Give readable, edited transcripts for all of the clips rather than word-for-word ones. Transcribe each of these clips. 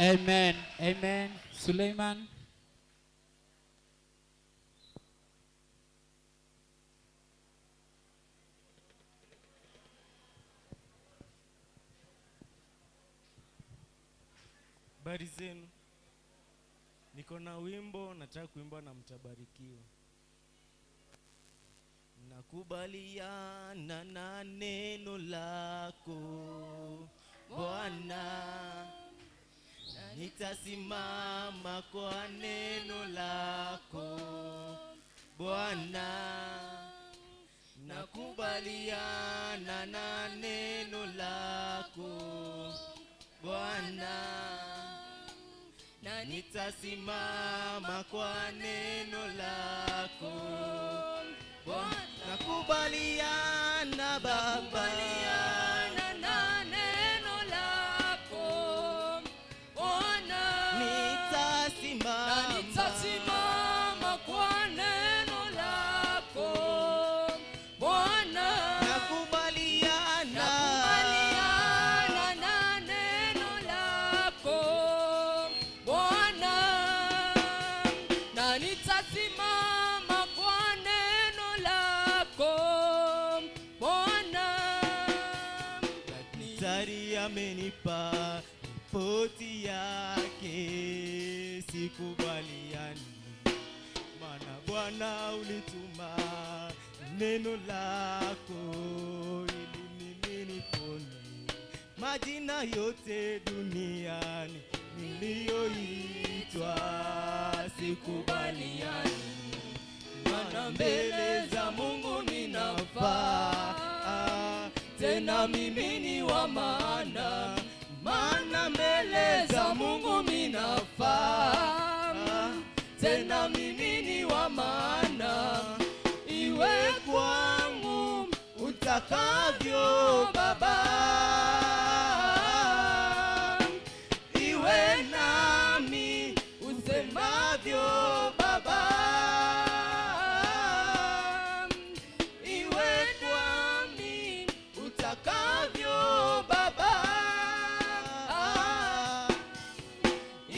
Amen. Amen. Suleiman. Habari zenu, niko na wimbo nataka kuimba na mtabarikiwa. Nakubaliana na neno lako Bwana, na nitasimama kwa neno lako Bwana. Nakubaliana na neno lako Bwana, na nitasimama kwa neno lako Bwana. Nakubaliana Baba, Nakubaliana na neno lako Bwana, nitasimama, na nitasimama kwa neno lako Bwana. Nakubaliana, Nakubaliana na neno lako Bwana, na nitasimama kwa neno lako Bwana. Daktari amenipa ripoti yake, sikubaliani, maana Bwana ulituma neno lako ili mimi nipone. Majina yote duniani niliyoitwa, sikubaliani, maana mbele za Mungu ninafaa tena mimi ni wa maana, maana mbele za Mungu minafaa, tena mimi ni wa maana, iwe kwangu utakavyo Baba, iwe nami usemavyo Baba, iwe nami utakavyo Baba,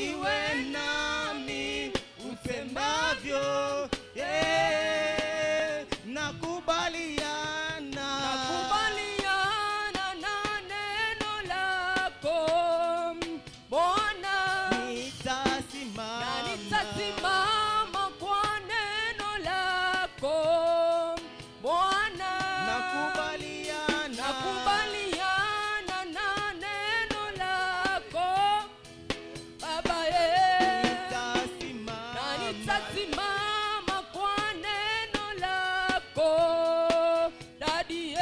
iwe nami usemavyo, yeah. Nakubaliana, Nakubaliana na neno lako Bwana, nitasimama, na nitasimama kwa neno lako Bwana. Nakubaliana, Nakubaliana na neno lako Baba, ye. nitasimama, Na nitasimama kwa neno lako Daddy, ye.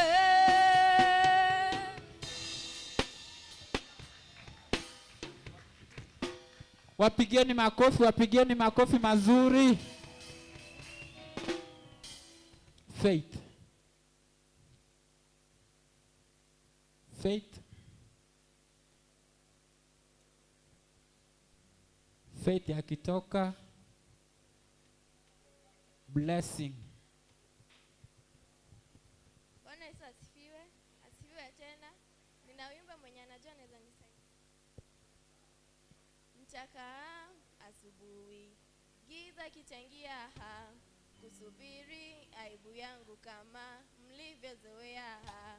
Wapigieni makofi, wapigieni makofi mazuri. Faith. Faith. Faith akitoka blessing. Bwana Yesu asifiwe. Asifiwe tena. Nina wimbo mwenye anajua anaweza nisaidia. Mchaka asubuhi, giza kichangia ha, kusubiri aibu yangu kama mlivyozoea ha.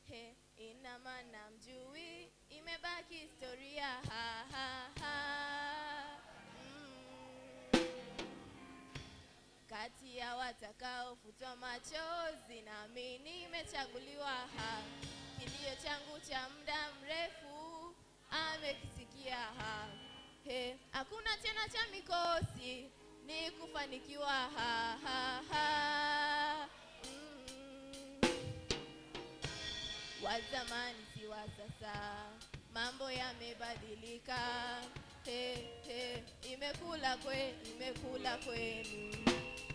He, ina maana mjui, imebaki historia ha, ha, ha. Kati ya watakaofutwa machozi nami nimechaguliwa ha. Kilio changu cha muda mrefu amekisikia ha. He, hakuna tena cha mikosi ni kufanikiwa ha, ha, ha. Wa zamani si wa sasa, mambo yamebadilika. He, he, imekula kwe, imekula kwenu.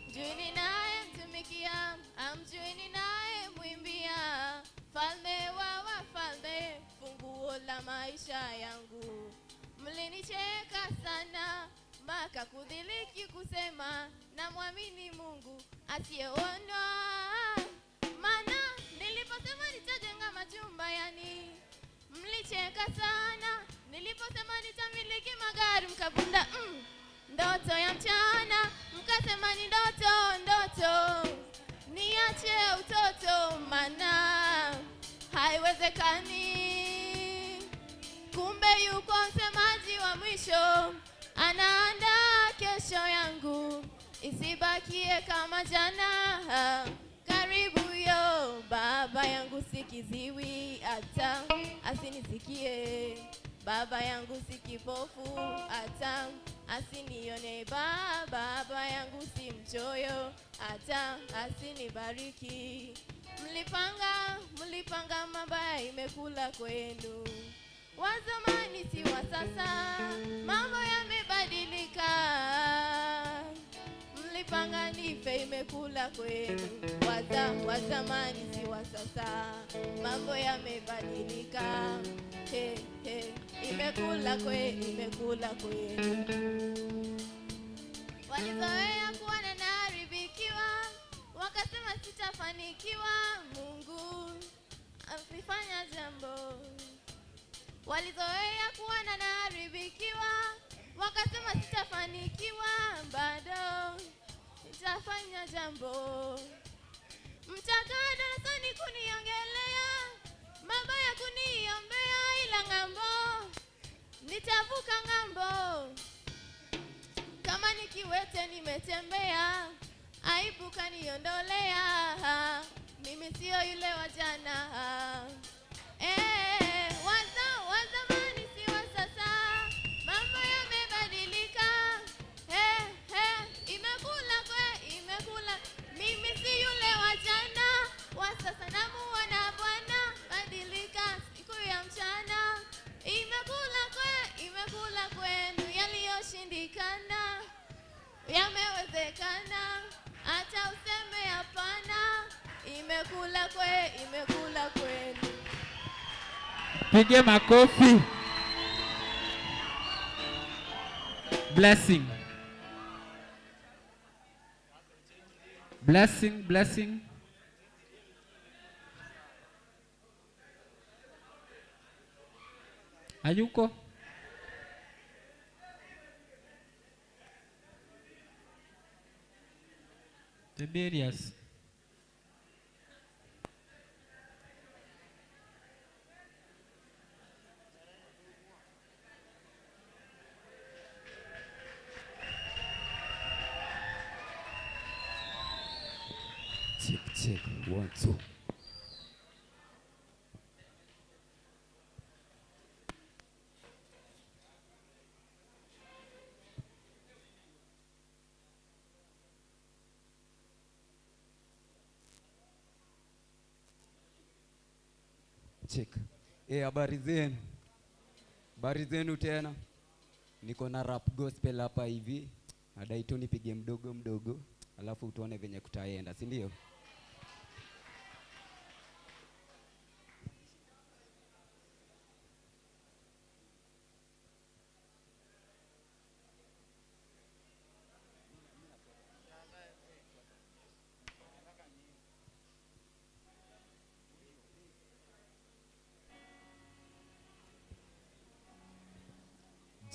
Mjui ninaye mtumikia, amjui ninaye mwimbia, falme wa wafalme, funguo la maisha yangu. Mlinicheka sana maka kudhiliki kusema, namwamini Mungu asiyeonwa. Maana niliposema nitajenga majumba, yani mlicheka sana. Niliposema nitamiliki magari mkabunda ndoto ya mchana, mkasema ni ndoto ndoto, niache utoto mana haiwezekani. Kumbe yuko msemaji wa mwisho, anaandaa kesho yangu isibakie kama jana. Karibu yo baba yangu, sikiziwi hata asinisikie. Baba yangu si kipofu hata asinione. Baba yangu si mchoyo hata asinibariki. Mlipanga, mlipanga mabaya, imekula kwenu. Wa zamani si wa sasa, mambo yamebadilika. Mlipanga nife, imekula kwenu. Wa zamani si wa sasa, mambo yamebadilika. He, he, imekula kwe, imekula kwenu. Walizoea kuona naharibikiwa, wakasema sitafanikiwa. Mungu asifanya jambo. Walizoea kuona naharibikiwa, wakasema sitafanikiwa, bado nitafanya jambo. Mtakaa darasani kuniongelea mabaya, kuniombea, ila ng'ambo nitavuka ng'ambo. Kama nikiwete nimetembea, aibu kaniondolea. Mimi sio yule wa jana. Eh, wa zamani si wa sasa, mambo yamebadilika. Eh, eh, imekula kwe, imekula. Mimi si yule wa jana, wa sasa namuona Bwana. Badilika siku ya mchana, imekula kwe, imekula kwenu. Yaliyoshindikana yamewezekana, hata useme hapana. Imekula kwe, imekula kwenu. Pige makofi. Blessing. Blessing, blessing. Hayuko? Tiberius. Check, check, 1, 2. Check. Eh, habari zenu. Habari zenu tena. Niko na rap gospel hapa hivi. Nadai tu nipige mdogo mdogo, alafu tuone venye kutaenda, si ndio?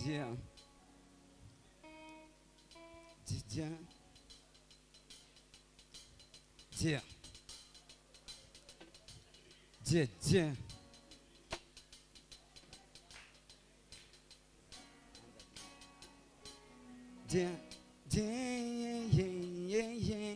Yeah. Yeah. Yeah. Yeah, yeah. Yeah, yeah, yeah, yeah, yeah.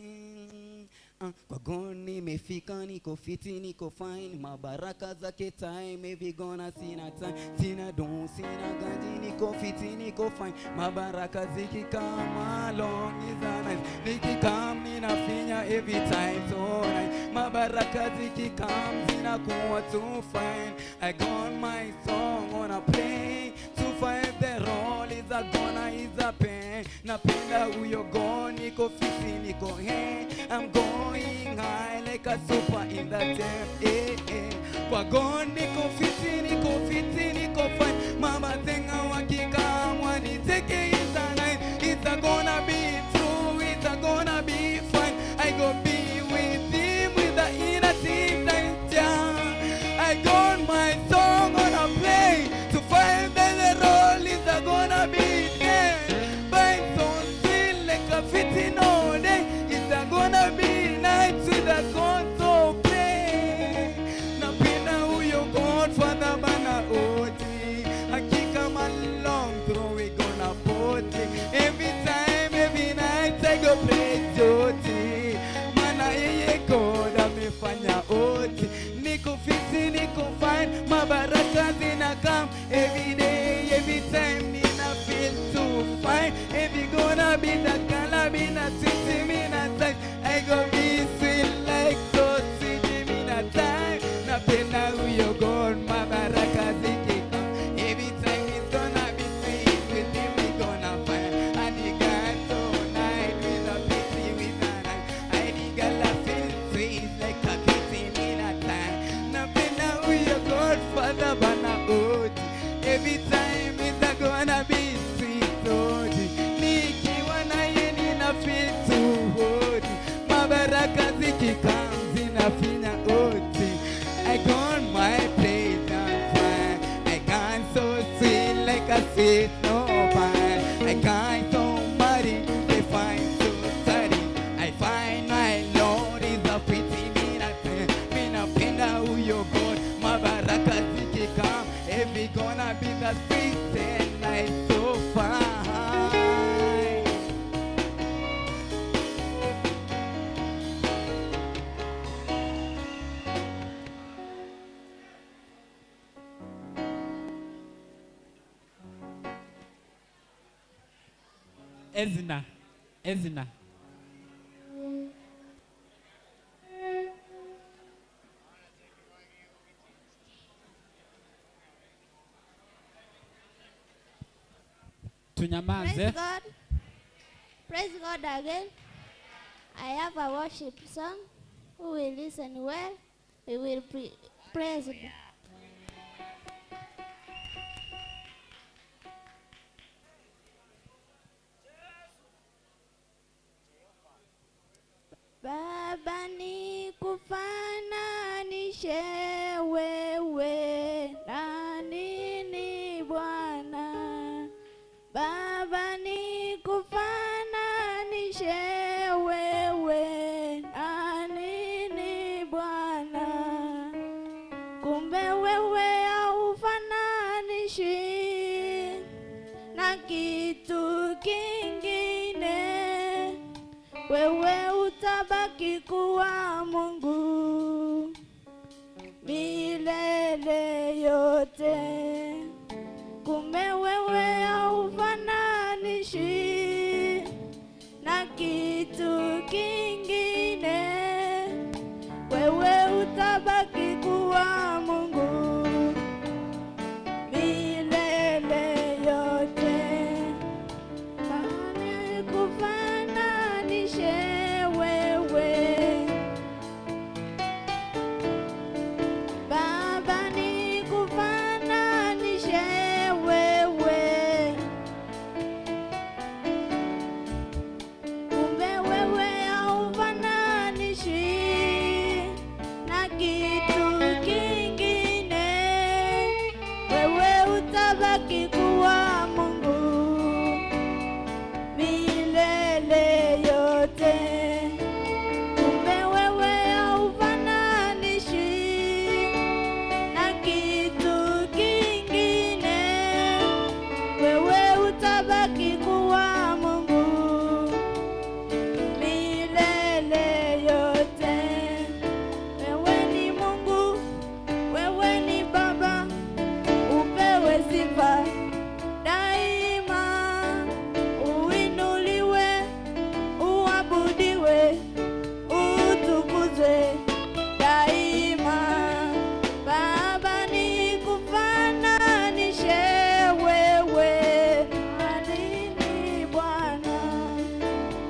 Kwa goni nimefika, niko fiti, niko fine, mabaraka zake time, hivi gona sina time, sina don, sina ganji, niko fiti, niko fine, mabaraka zikikama long is a nice, nikikam ninafinya every time so nice, mabaraka zikikam zinakuwa too fine, I got my song on a play, to find the role is a gonna is a pain, napenda huyo go, niko fiti, niko hey, I'm going high like a super in the tent, eh, eh. Kwa go, niko fiti, niko fiti, niko fine, mama tenga wakika waniteke is a night, it's a gonna be true, it's a gonna be fine, I go be with him with the inner team, yeah. I got my song on a play to find the mina finya uti. I got my praise on fire. I got so sweet like a sweet no pie. I got somebody they find so sorry. I find my Lord is a pretty mina mina penda huyo God. Mabaraka zikikam, every gonna be the sweet and night so fine. Ezina. Ezina. Praise Tunyamaze. God. Praise God again. I have a worship song. Who will listen well? We will praise God. Baba nikufananishe wewe na nini Bwana? Baba nikufananishe wewe na nini Bwana? Kumbe wewe haufananishi na kitu kingine, wewe utabaki kuwa Mungu milele yote. Kumbe wewe haufananishi na kitu kingine, wewe utabaki kuwa Mungu milele yote. Bwana kufananishe wewe Baba nikufananishe wewe, kumbe wewe haufananishi na kitu kingine, wewe utabaki kuwa Mungu milele yote. Kumbe wewe haufananishi na kitu kingine, wewe utabaki kuwa Mungu milele yote. Wewe ni Mungu, wewe ni Baba, upewe sifa daima, uinuliwe, uabudiwe, utukuzwe daima. Baba nikufananishe wewe na nini Bwana?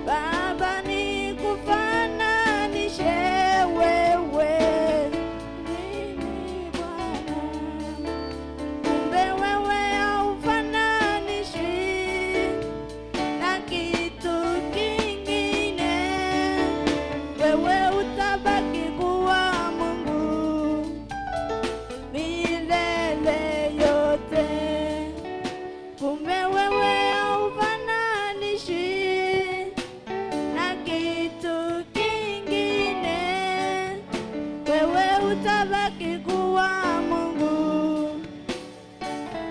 Baba nikufananishe wewe nini Bwana? Kumbe wewe haufananishi na kitu kingine, wewe utabaki kuwa Mungu milele yote. Kumbe wewe haufananishi na kitu kingine, wewe utabaki kuwa Mungu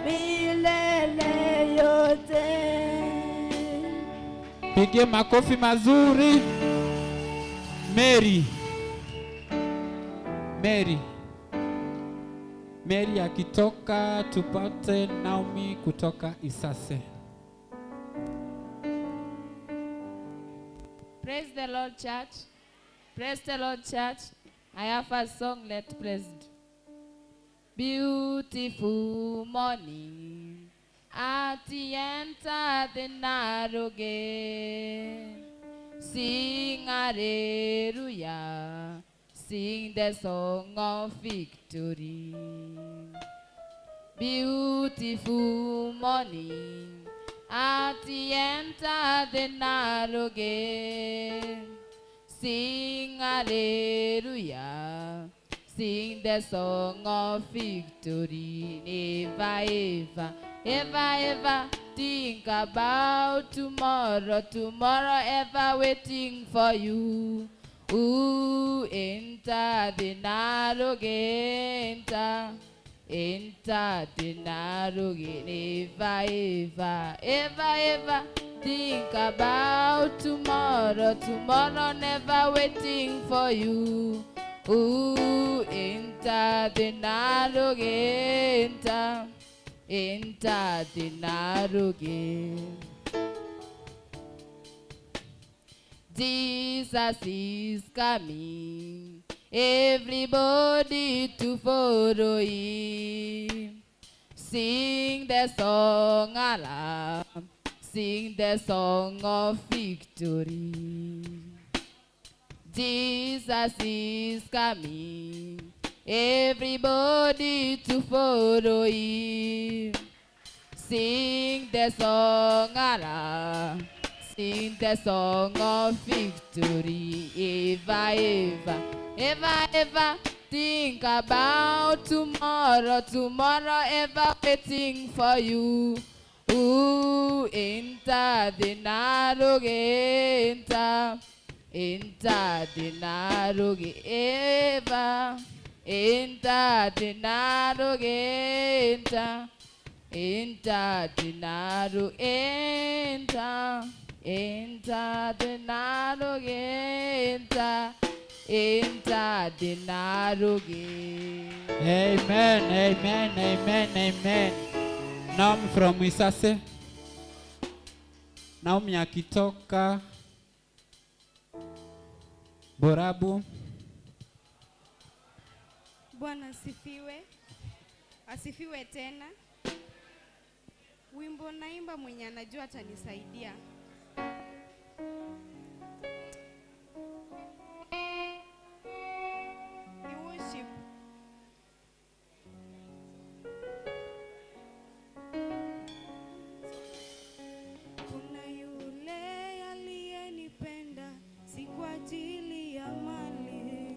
milele yote. Pigie makofi mazuri. Mary. Mary. Mary akitoka tupate Naomi kutoka Isase. Praise the Lord, church. Praise the Lord, church. I have a song, let praise. it. Beautiful morning, at the enter the narrow gate. Sing hallelujah, sing the song of victory. Beautiful morning, at the enter the narrow gate. Sing hallelujah. Sing the song of victory. Never ever, ever, ever think about tomorrow. Tomorrow ever waiting for you. Ooh, enter the narrow gate. Enter the narrow gate. Never ever, ever, ever think about tomorrow. Tomorrow never waiting for you. Ooh, enter the narrow gate. Enter the narrow gate. Jesus is coming. Everybody to follow him. Sing the song aloud. Sing the song of victory. Jesus is coming. Everybody to follow him. Sing the song aloud. Sing the song of victory. Ever, ever, ever, ever think about tomorrow. Tomorrow ever waiting for you. Ooh, enter the narrow gate. Enter the narrow gate. Ever, enter the narrow gate. Enter the narrow, enter, enter the narrow gate, enter the narrow gate. Amen, amen, amen, amen. Naomi from Isase. Naomi akitoka Borabu. Bwana asifiwe, asifiwe tena. Wimbo naimba mwenye anajua atanisaidia. Ni worship. Kuna yule aliyenipenda si kwa ajili ya mali,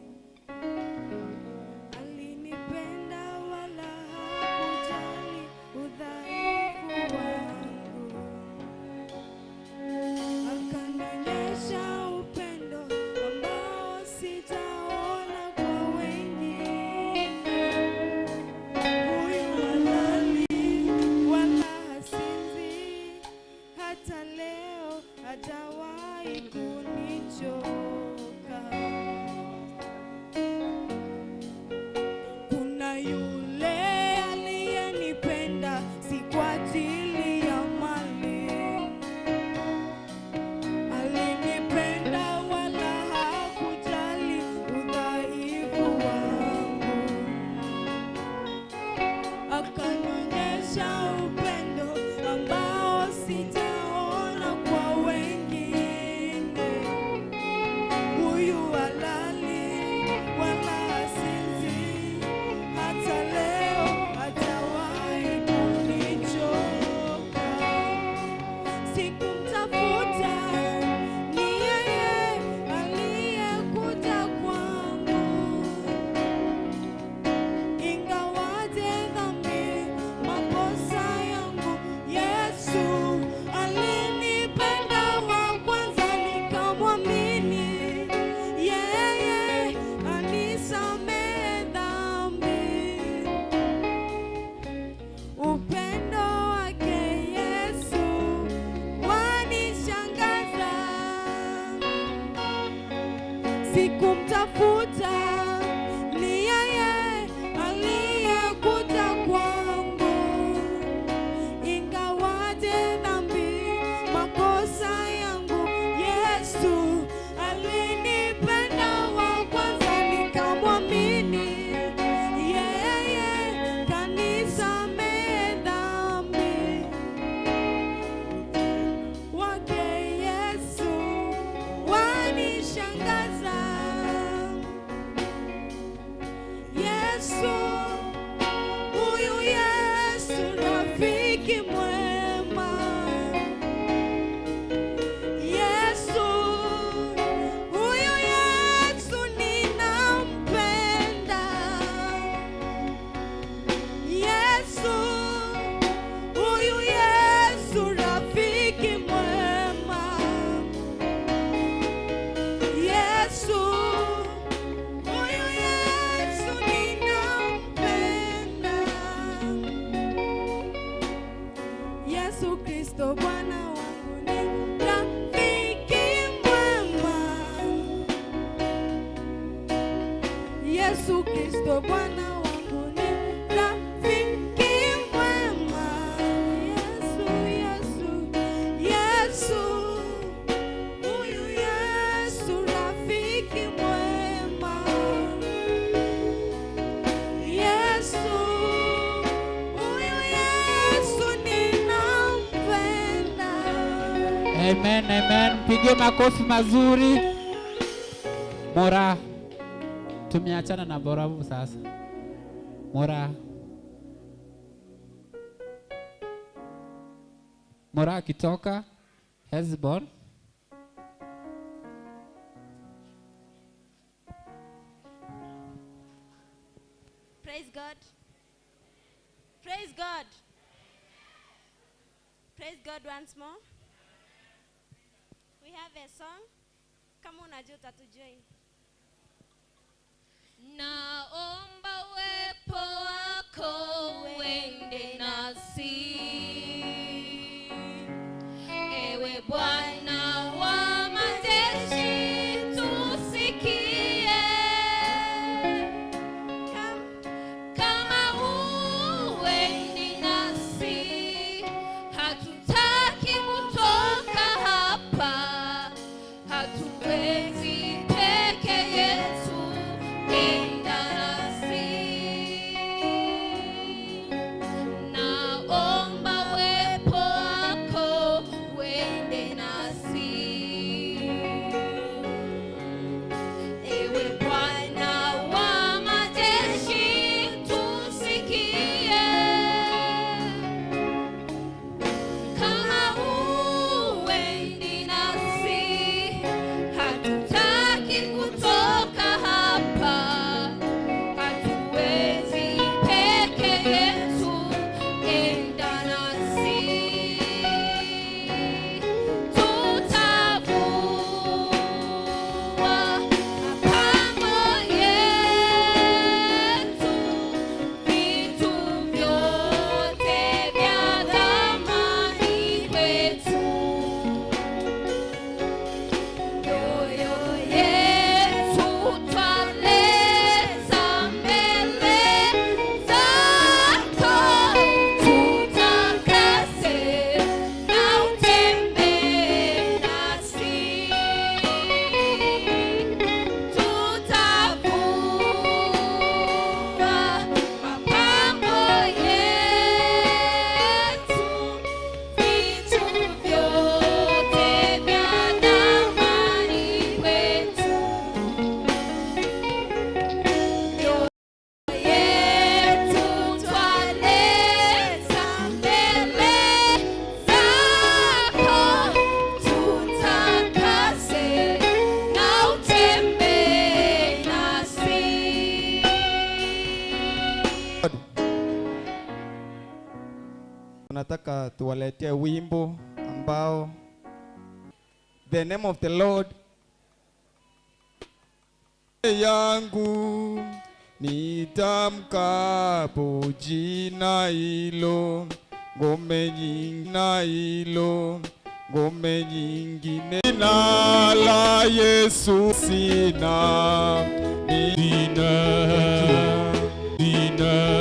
alinipenda wala hakujali udhaifu wangu, akanionyesha upendo ambao sijaona kwa wengine. Huyu halali wala hasinzi, hata leo hajawahi kunichoka. Kuna yule aliyenipenda si kwa ajili ya mali, alinipenda wala hakujali udhaifu wangu, akanionyesha upendo ambao sijaona kwa wengine. Huyu halali wala hasinzi, hata leo hajawahi kunichoka. Sikumtafuta, ni yeye aliyekuja kwangu. Ingawaje dhambi makosa yangu, Yesu alinipenda wa kwanza, nikamwamini yeye anisamehe dhambi. Upendo wake Yesu wanishangaza, sikumtafuta, ni yeye aliyekuja kwangu. Ingawaje dhambi makosa yangu, Yesu alinipenda wa kwanza, nikamwamini yeye kanisamehe dhambi. Wake Yesu wanishangaza. Huyo Bwana wangu ni rafiki mwema. Yesu, Yesu, Yesu, huyu Yesu rafiki mwema. Yesu, huyu Yesu ninampenda. Amen, amen. Mpigie makofi mazuri. Mora, tumeachana na Borabu sasa. Mora, Mora akitoka Hezbon. Praise God. Praise God. Praise God once more. We have a song. Kama unajua utatujoin. Naomba uwepo wako uende nasi, ewe Bwana wa majeshi, tusikie kama huendi nasi, hatutaki kutoka hapa, hatuwezi peke yetu, enda nasi. Naomba uwepo wako uende nasi, ewe Bwana wa majeshi, tusikie kama huendi nasi, hatutaki kutoka hapa, hatuwezi peke yetu, enda nasi. Tutavua mapambo yetu, vitu vyote vya thamani kwetu. Mioyo yetu twaleta mbele zako, tutakase na utembee nasi. Tutavua mapambo yetu, vitu vyote vya thamani kwetu. Mioyo yetu twaleta mbele zako, tutakase na utembee nasi. Tunataka tuwaletee wimbo ambao the name of the Lord yangu nitamkapo jina hilo ngome nyingine hilo ngome nyingine jina la Yesu sina jina jina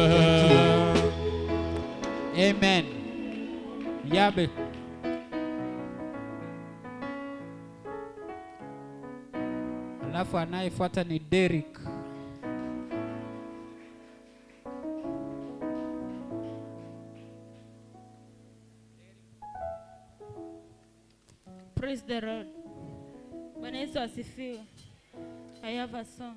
Amen. Yabe. Alafu anayefuata ni Derek. Praise the Lord. Bwana Yesu asifiwe. I have a song.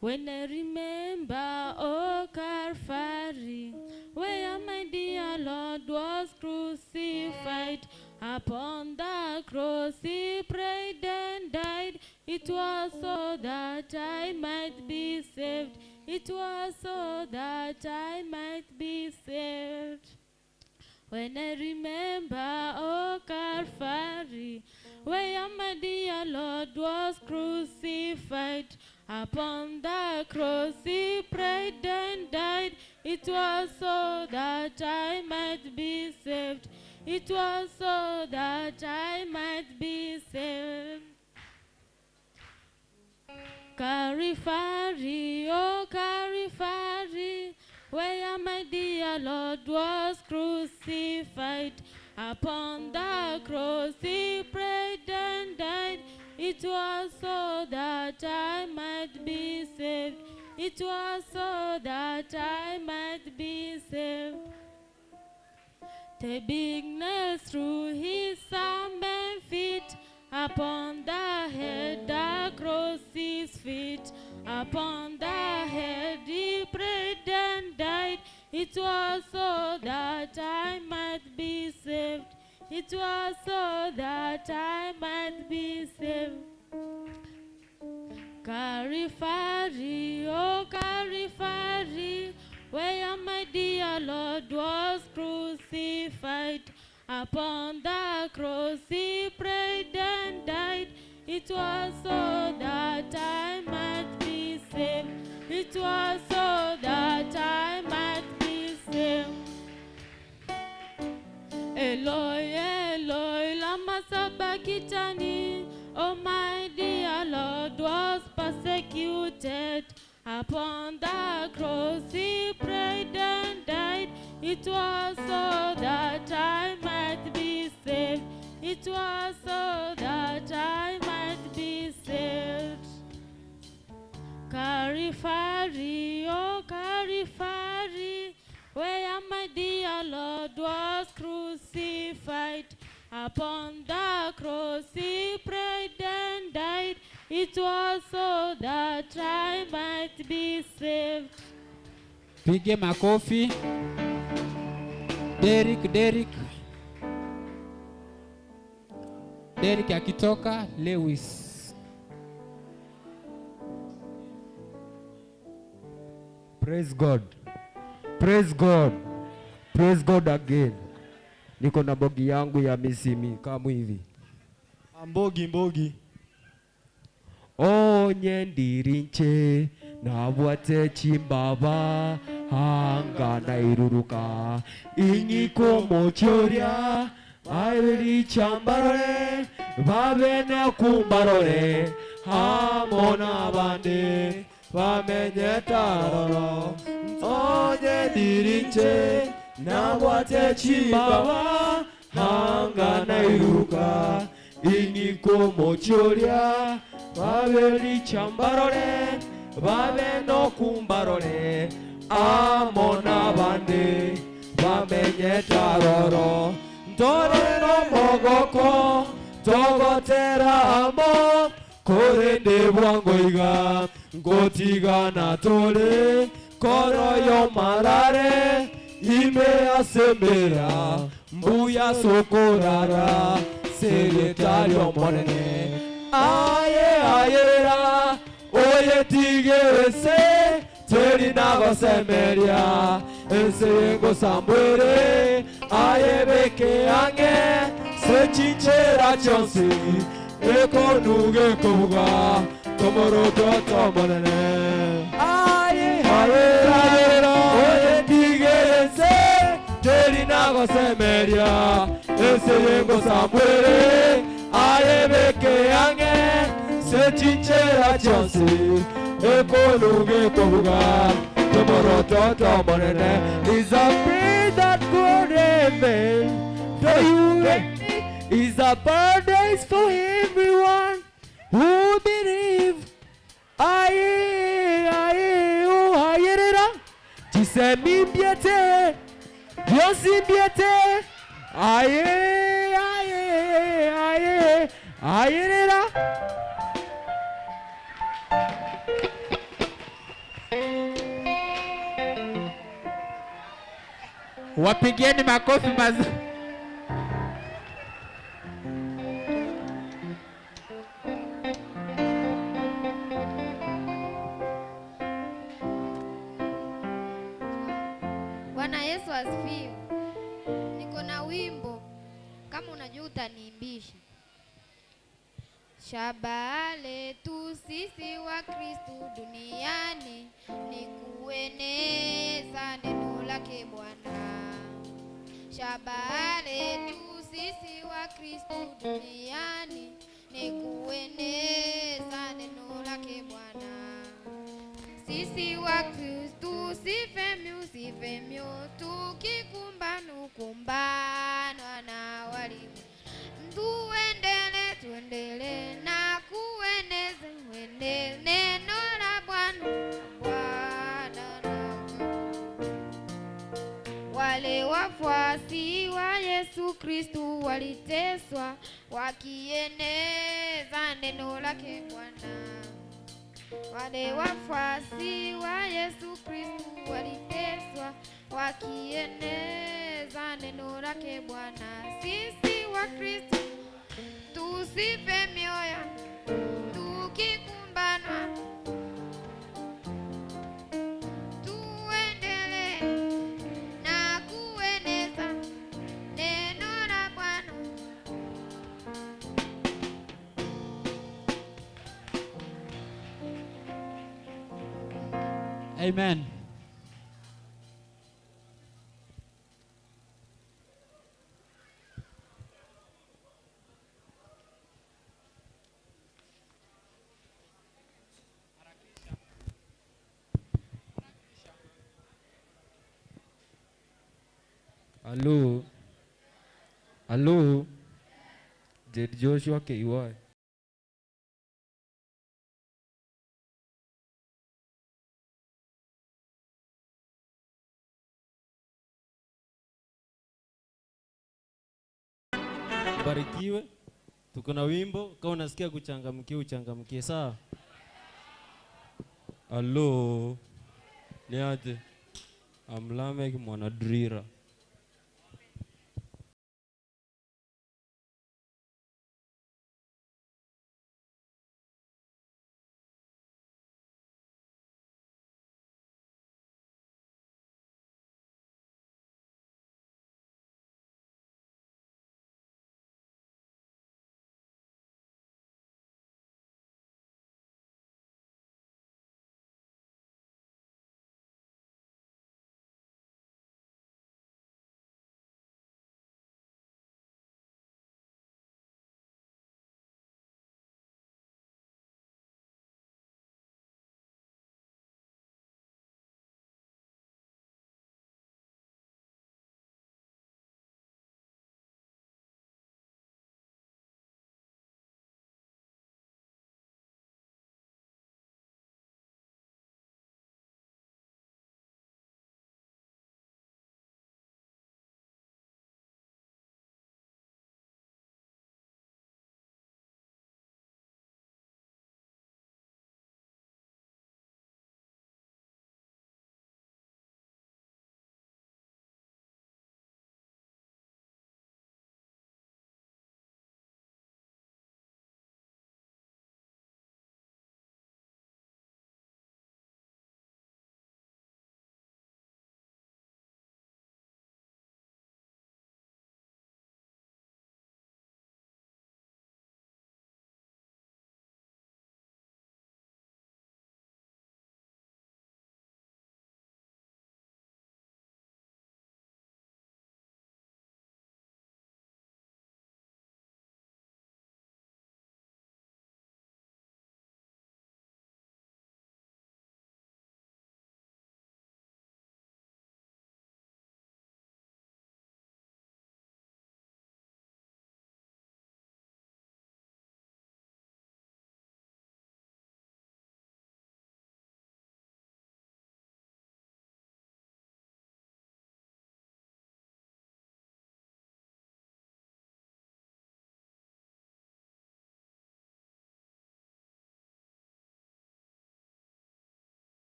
When I remember, oh Calvary, where my dear Lord was crucified, upon the cross he prayed and died. It was so that I might be saved. It was so that I might be saved. When I remember, oh Calvary, where my dear Lord was crucified, upon the cross he prayed and died. It was so that I might be saved. It was so that I might be saved. Calvary, oh Calvary, where my dear Lord was crucified. Upon the cross he prayed and died. It was so that I might be saved. It was so that I might be saved. The big nails through his arm and feet, upon the head across his feet, upon the head he prayed and died. It was so that I might be saved. It was so that I might be saved. Calvary, oh Calvary, where my dear Lord was crucified. Upon the cross he prayed and died. It was so that I might be saved. It was so that I might be saved. Eloi, Eloi, lama sabachthani. Oh, my dear Lord was persecuted. Upon the cross he prayed and died. It was so that I might be saved. It was so that I might be saved. Calvary, oh Calvary, where my dear Lord was crucified. Upon the cross he prayed and died. It was so that I might be saved. Pige makofi. Derek, Derek. Derek akitoka, Lewis. Praise God. Praise God. Praise God again. Niko na bogi yangu ya misimi kama hivi. Mbogi mbogi. Onye ndirinche nabwate chimbaba hanga nairuruka inyiko mochoria airi chambarore babene kumbarore hamona bande bamenye taroro onye ndirinche nabwate chimbaba hanga nairuruka inyiko mochoria babeli chambarore babe no kumbarore amona bande bamenye taroro ntore no mogoko togotera amo korende bwangoiga ngotigana tore koroyo marare ime asembera mbuya sokorara seretario monene aye ayera oye tigerese teri nagosemeria ense ngosambwere aye beke ange sechinchera chonsi ekonuge kobuga tomoroto tomonene aye ayera oye tigerese teri nagosemeria ense ngosambwere aye beke ange sechinchera chonsi ekonuge kobuga tomoroto tomonene is a prayer that God heaven for you and me is a paradise for everyone who believe. Aye, aye, oh, ayerera. Chisemimbiete, Diosimbiete. Aye, aye, aye, ayerera. Wapigieni makofi mazuri. Bwana Yesu asifiwe. Niko na wimbo kama unajua utaniimbisha. Shabaha letu sisi wa Kristu duniani ni kueneza neno lake Bwana. Shabaha letu sisi wa Kristu duniani ni kueneza neno lake Bwana. Sisi wa Kristu sife miusife mio, tukikumbana kumbanwa na walimu. Tuendele, tuendele na kueneza uende neno la Bwana, Bwana na wale wafuasi wa Yesu Kristu waliteswa wakieneza neno lake Bwana. Wale wafuasi wa Yesu Kristu waliteswa wakieneza neno lake Bwana. Sisi wa Kristu tusife mioyo tukikumbanwa, tuendelee na kueneza neno la Bwana. Amen. Halo. Halo. Jed Joshua KY. Barikiwe. Tuko na wimbo, kama unasikia kuchangamkia uchangamkie, sawa? Halo. Ni aje? I'm Lamek Mwanadrira.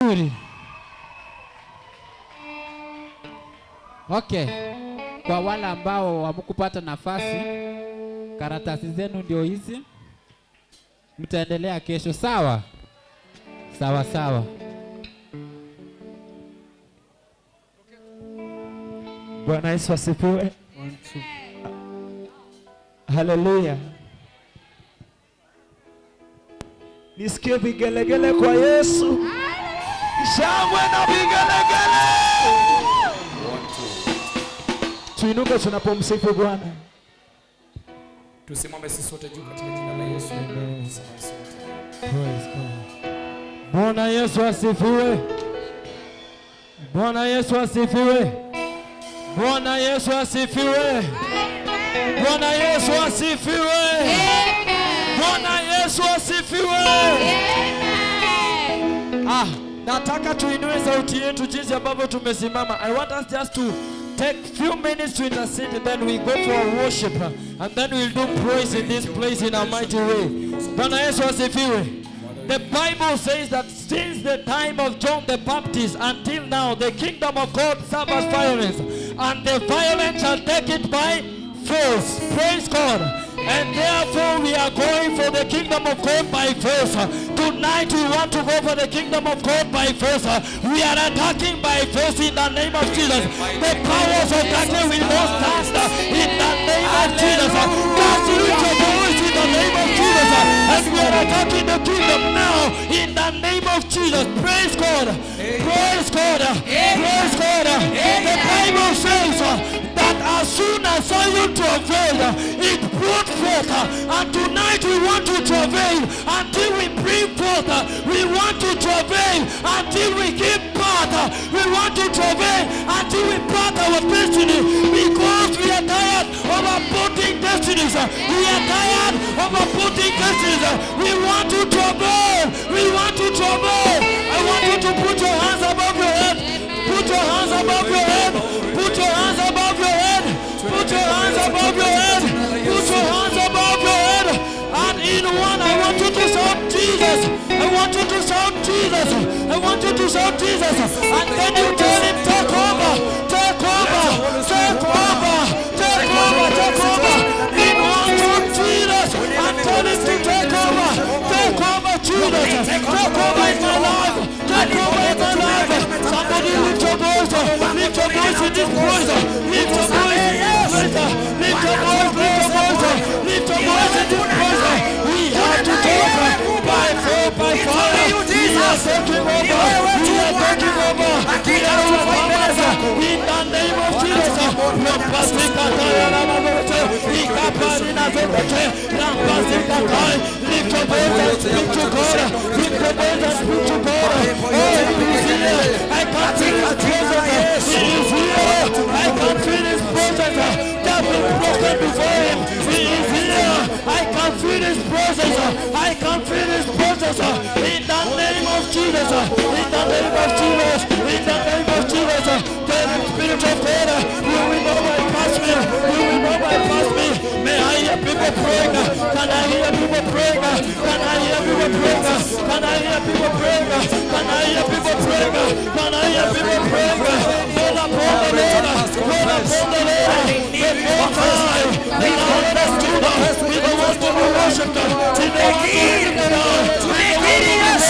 Nzuri. Okay. Kwa wale ambao hamkupata nafasi, karatasi zenu ndio hizi. Mtaendelea kesho, sawa? Sawa sawa. Bwana Yesu asifiwe. Haleluya. Nisikie vigelegele kwa Yesu. Shangwe na vigelegele. Tuinuke tunapomsifu Bwana. Tusimame sisi sote juu katika jina la Yesu. Tusimame sote. Praise God. Bwana Yesu asifiwe. Bwana Yesu asifiwe. Bwana Yesu asifiwe. Bwana Yesu asifiwe. Bwana Yesu asifiwe. Ah, nataka tuinue sauti yetu jinsi ambavyo tumesimama. I want us just to take few minutes to intercede and then we go for a worship and then we'll do praise in this place in a mighty way. Bwana Yesu asifiwe. The Bible says that since the time of John the Baptist until now, the kingdom of God suffers violence, and the violent shall take it by force. Praise God. And therefore, we are going for the kingdom of God by force. Tonight, we want to go for the kingdom of God by force. We are attacking by force in the name of Jesus. The powers of darkness will not stand in the name of Jesus. Just lift your voice in the name of Jesus. And we are attacking the kingdom now in the name of Jesus. Praise God. Praise God. Praise God. The Bible says that as soon as Zion travailed, it brought forth. And tonight we want to travail until we bring forth. We want to travail until we give birth. We want to travail until we birth our destiny, because we are tired of aborting destinies. We are tired of aborting destinies. We want to travail. We want to travail. I want you to put your hands above your head. Put your hands above your head. Put your hands above your head. Put your hands above your head. Put your hands above your head. And in one, I want you to shout Jesus. I want you to shout Jesus. I want you to shout Jesus. And then you tell him, take over, take over, take over, take over, take over. In one, shout Jesus. And tell him to take over, take over, Jesus. Take over in my life. Take over in my life. Somebody lift your voice. Lift your voice in this place. Lift your voice in this place. Lift your voice, lift your voice. Lift your voice in this place. We have to take by force, by fire. We are taking over. We are taking over. We are overcomers. In the name of Jesus. Lift your voice and speak to God. Lift your voice and speak to God. Oh, it is here. I can feel his presence. He is here. I can feel his presence. That been broken before him. He is here. I can feel his presence. I can feel his presence. In the name of Jesus. In the name of Jesus. In the name of Jesus. The Spirit of God, you will not bypass me. You will not bypass me. May I hear people praying? Can I hear people praying? Can I hear people praying? Can I hear people praying? Can I hear people praying? Can I hear people praying? Call upon the Lord. Call upon the Lord. The Most High. The Lord of Judah. He the one to be worshipped. He the one to be lifted up. He the one to be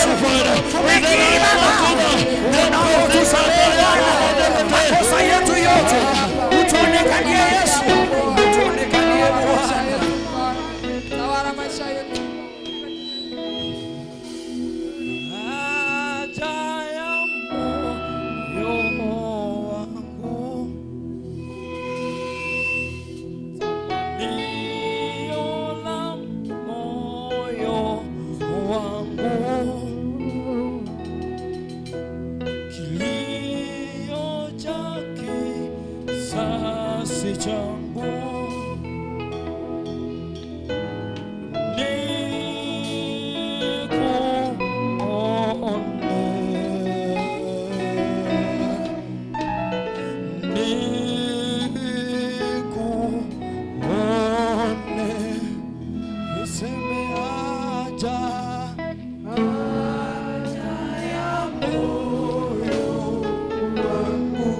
glorified. He the Lion of Judah. Tunapotusamehe makosa yetu yote, utuonekanie Yesu, utuonekanie Bwana. Tawala maisha yetu. Haja ya moyo wangu, tamanio la moyo wangu, kilio cha kisasi changu nikuone, niseme haja, haja ya moyo wangu,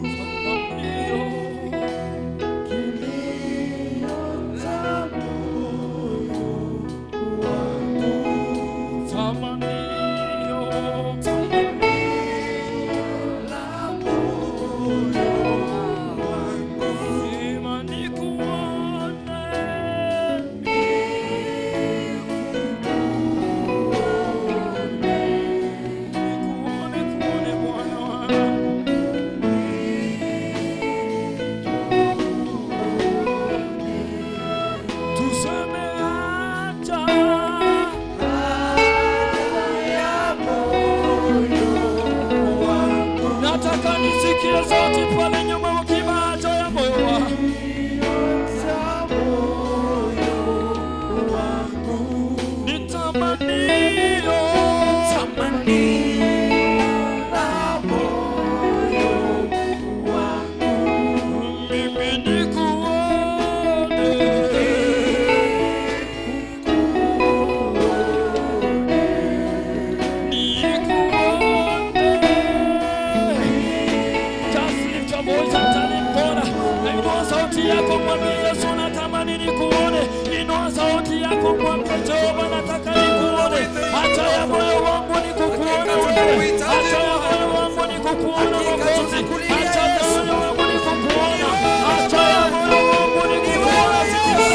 tamanio Nataka nisikie sauti pale nyuma ukiimba haja ya moyo wangu. Ni tamanio, la moyo wangu. Mimi nikuone. Just lift your voice and tell him, God, inua sauti yako mwambie Yesu, natamani nikuone. Inua sauti yako mwambie Jehova, nataka nikuone. Haja ya moyo wangu ni kukuona wewe. Haja ya moyo wangu ni kukuona Mwokozi. Haja ya moyo wangu ni kukuona. Haja ya moyo wangu ni kukuona Yesu.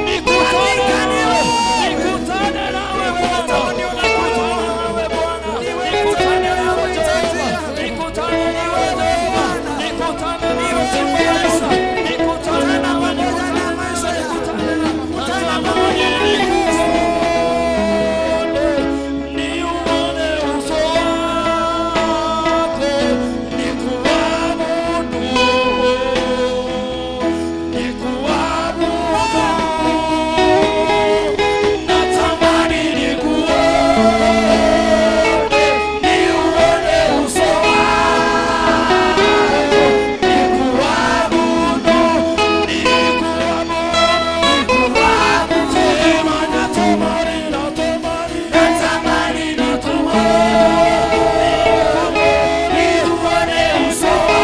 Nikutane nawe. Nikutane nawe Bwana. Nikutane nawe Bwana. Nikutane nawe Jehova. Nikutane nawe Jehova. Nikutane nawe Yesu. Nikutane nawe, nikutane nawe, nikutane nawe. Natamani nikuone, niuone uso wako, nikuabudu, nikuabudu. Natamani nikuone, niuone uso wako, nikuabudu, nikuabudu, nikuabudu. Sema natamani, natamani, natamani, natamani nikuone uso wako,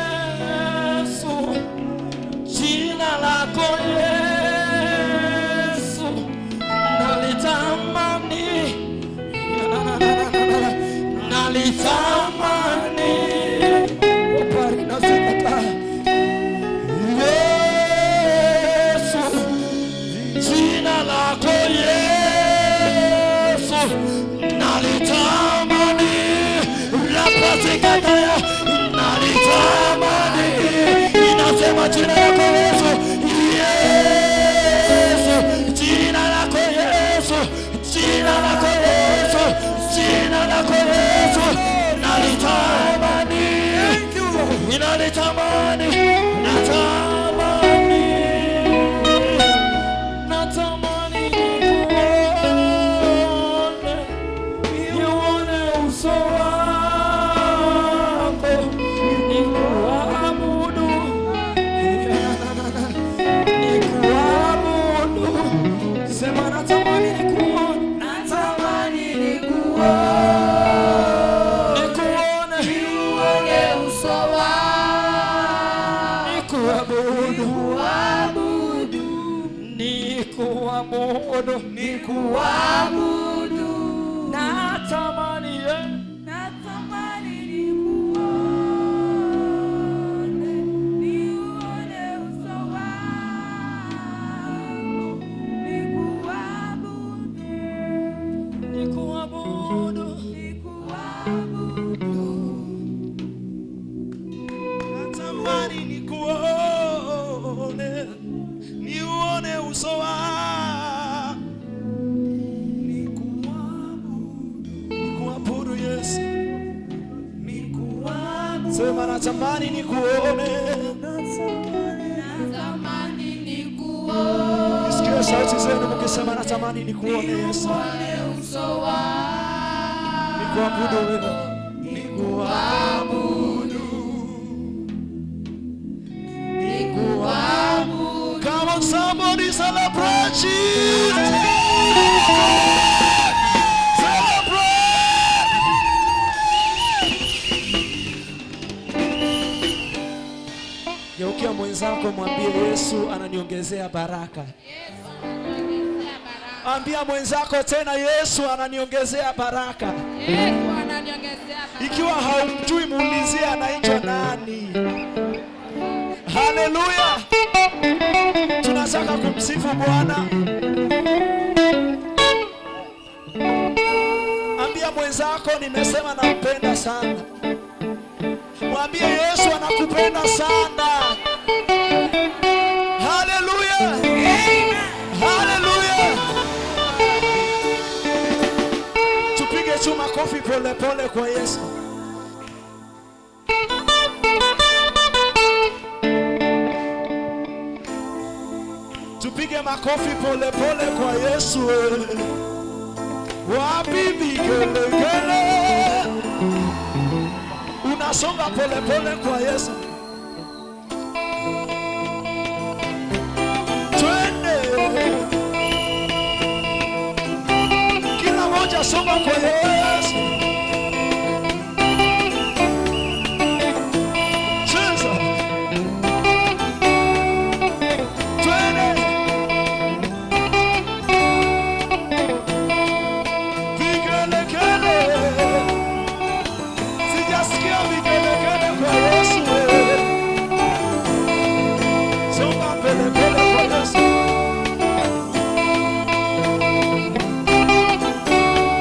Yesu, jina lako Yesu nalitamani, na, na, na, na, na, na, nalitamani. Opari nasikata. Yesu, jina lako Yesu nalitamani, rapasikataya nalitamani, inasema jina lako Yesu, Yesu, jina lako Yesu, jina lako Yesu, jina lako Yesu nalitamani, nalitamani, natamani, natamani nikuone, niuone uso wako. Nikuabudu, nikuabudu. Natamani Natamani nikuone, niuone uso wako, nikuabudu, nikuabudu, nikuabudu. Natamani nikuone, niuone uso wako. Nikuabudu Yesu, nikuabudu. Sema natamani nikuone, Natamani nikuone, nisikie sauti zenu mkisema natamani nikuone Yesu, uso wako, nikuabudu wewe, nikuabudu, nikuabudu. Come on somebody celebrate Jesus. Celebrate. Geukia mwenzako mwambie Yesu ananiongezea baraka. Ambia mwenzako tena Yesu ananiongezea baraka. Yesu ananiongezea baraka. Ikiwa haumjui muulizie anaitwa nani. Haleluya! Tunataka kumsifu Bwana. Ambia mwenzako nimesema nampenda sana. Mwambie Yesu anakupenda sana. Haleluya! Haleluya! Tupige tu makofi polepole kwa Yesu. Tupige makofi polepole kwa Yesu. Wapi vigelegele? Unasonga polepole kwa Yesu. Twende. Kila moja songa kwa Yesu. Cheza. Twende. Vigelegele. Sijasikia vigelegele kwa Yesu. Songa pele pele kwa Yesu.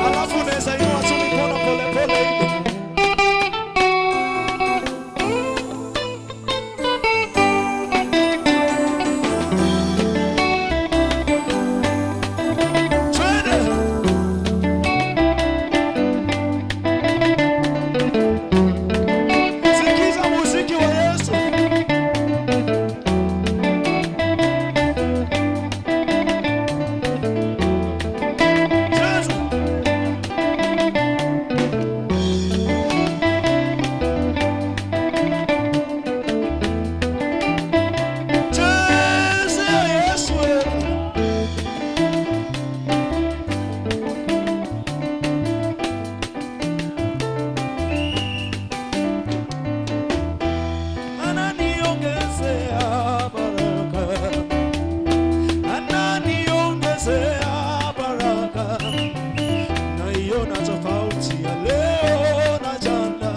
Alafu unaweza inua tu mikono pole pole hivi. Twende. Sikiza muziki wa Yesu. Cheza. Cheza Yesu. Ananiongezea baraka, ananiongezea baraka, naiona tofauti ya leo na jana.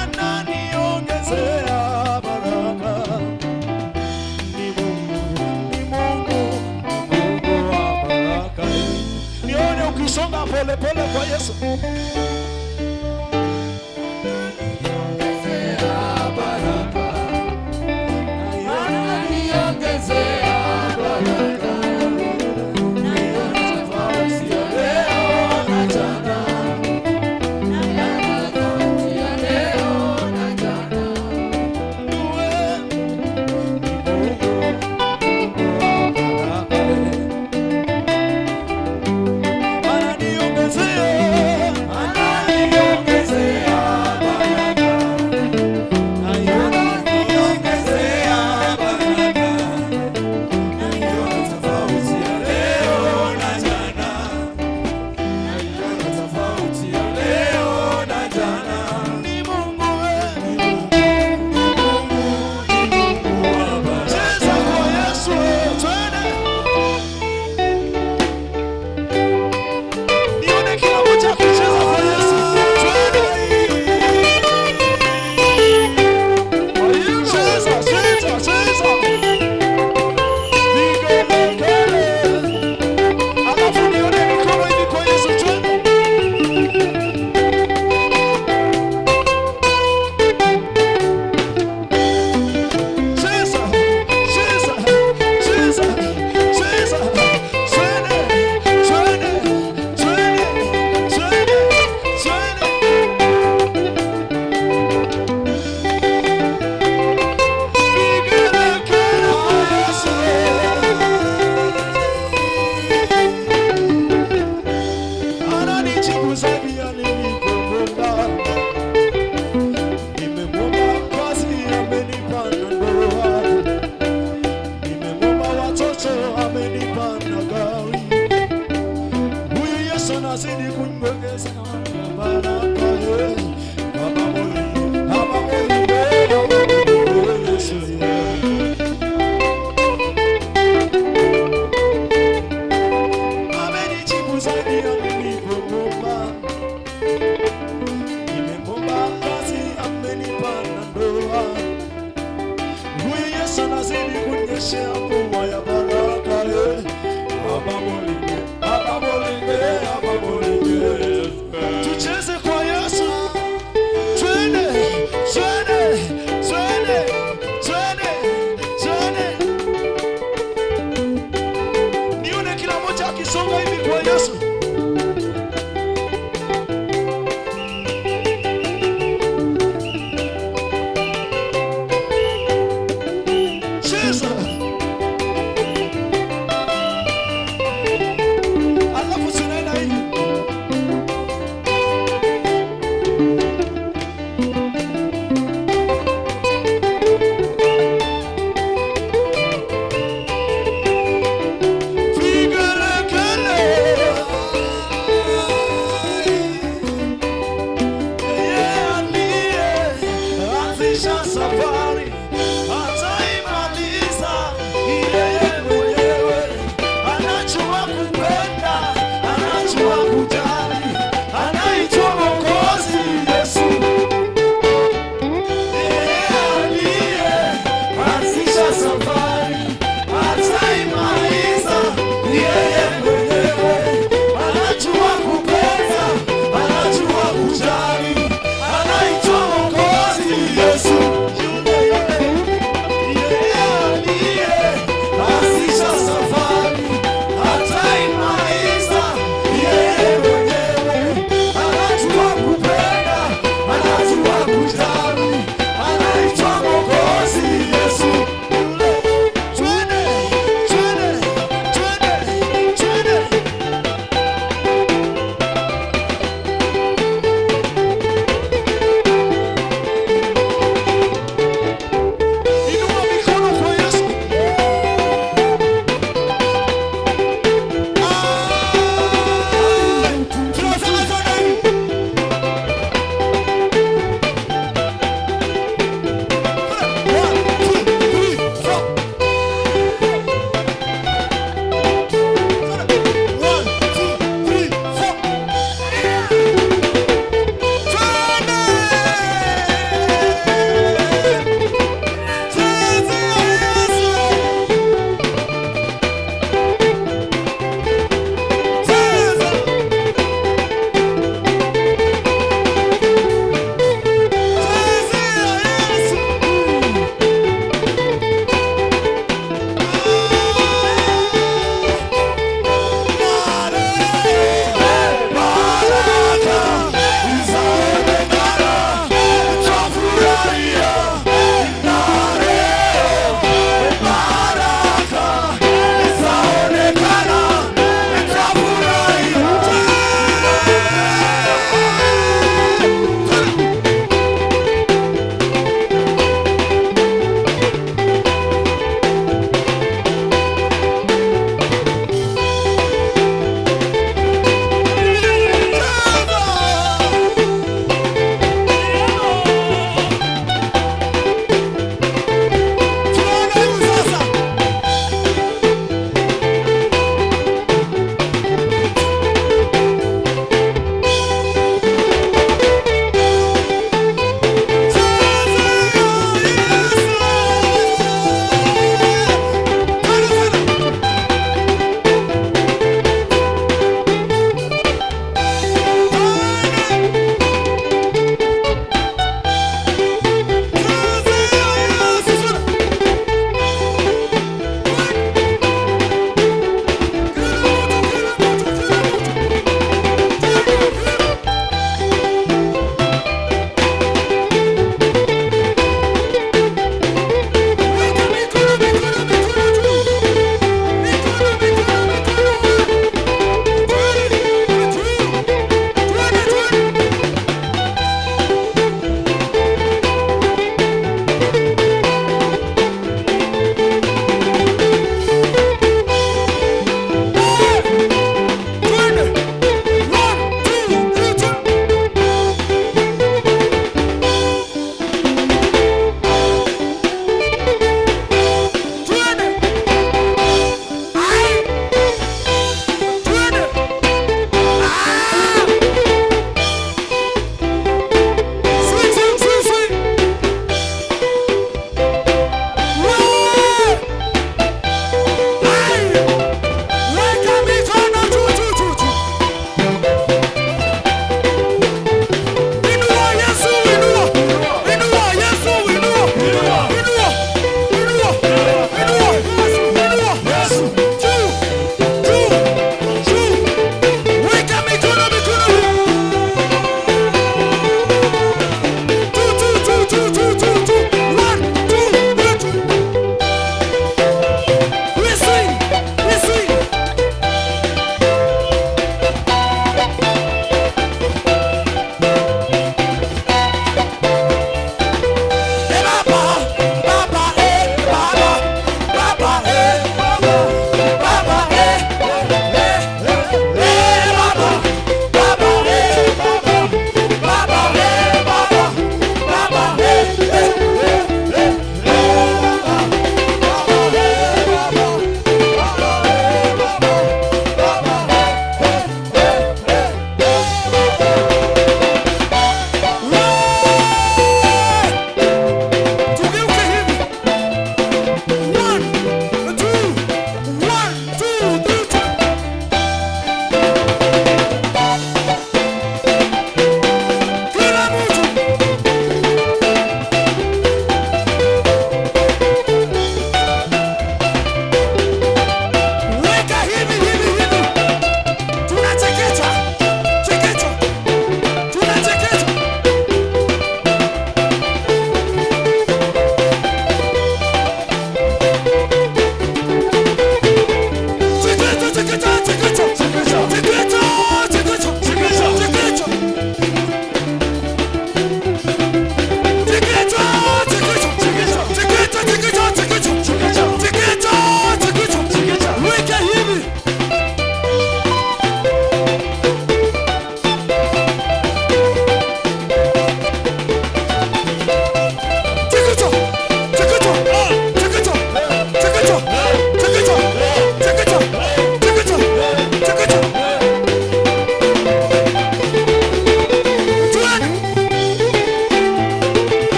Ananiongezea baraka, ni Mungu, ni Mungu, ni Mungu wa baraka. Nione ukisonga polepole kwa Yesu. Ananiongezea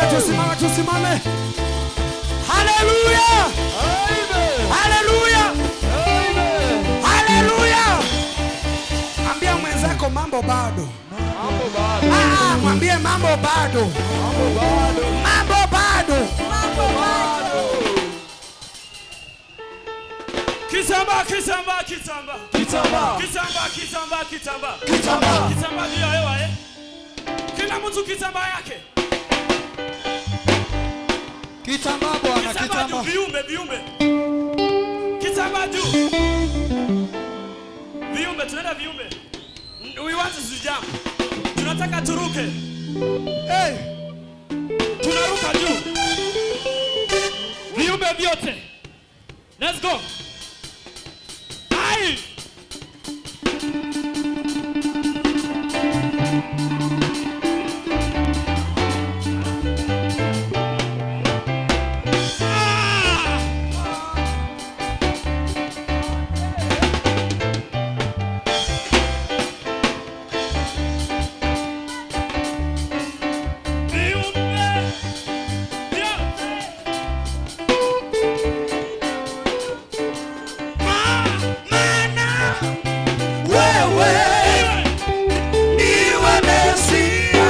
Tusimame, tusimame. Haleluya! Haleluya! Haleluya! Ambia mwenzako mambo bado. Ah, mwambie mambo bado. Mambo bado. Kitambaa, kitambaa, kitambaa. Kitambaa. Kitambaa, kitambaa, kitambaa. Kitambaa. Kitambaa juu ya hewa eh. Kila mtu kitambaa yake. Kitambaa bwana, Kitambaa juu, kitambaa. viumbe, viumbe. Kitambaa juu. Viumbe, tunaenda viumbe. We want to jump. Tunataka turuke. Hey. Tunaruka juu. Viumbe vyote. Let's go. Ai! Wewe ndiwe Mesia,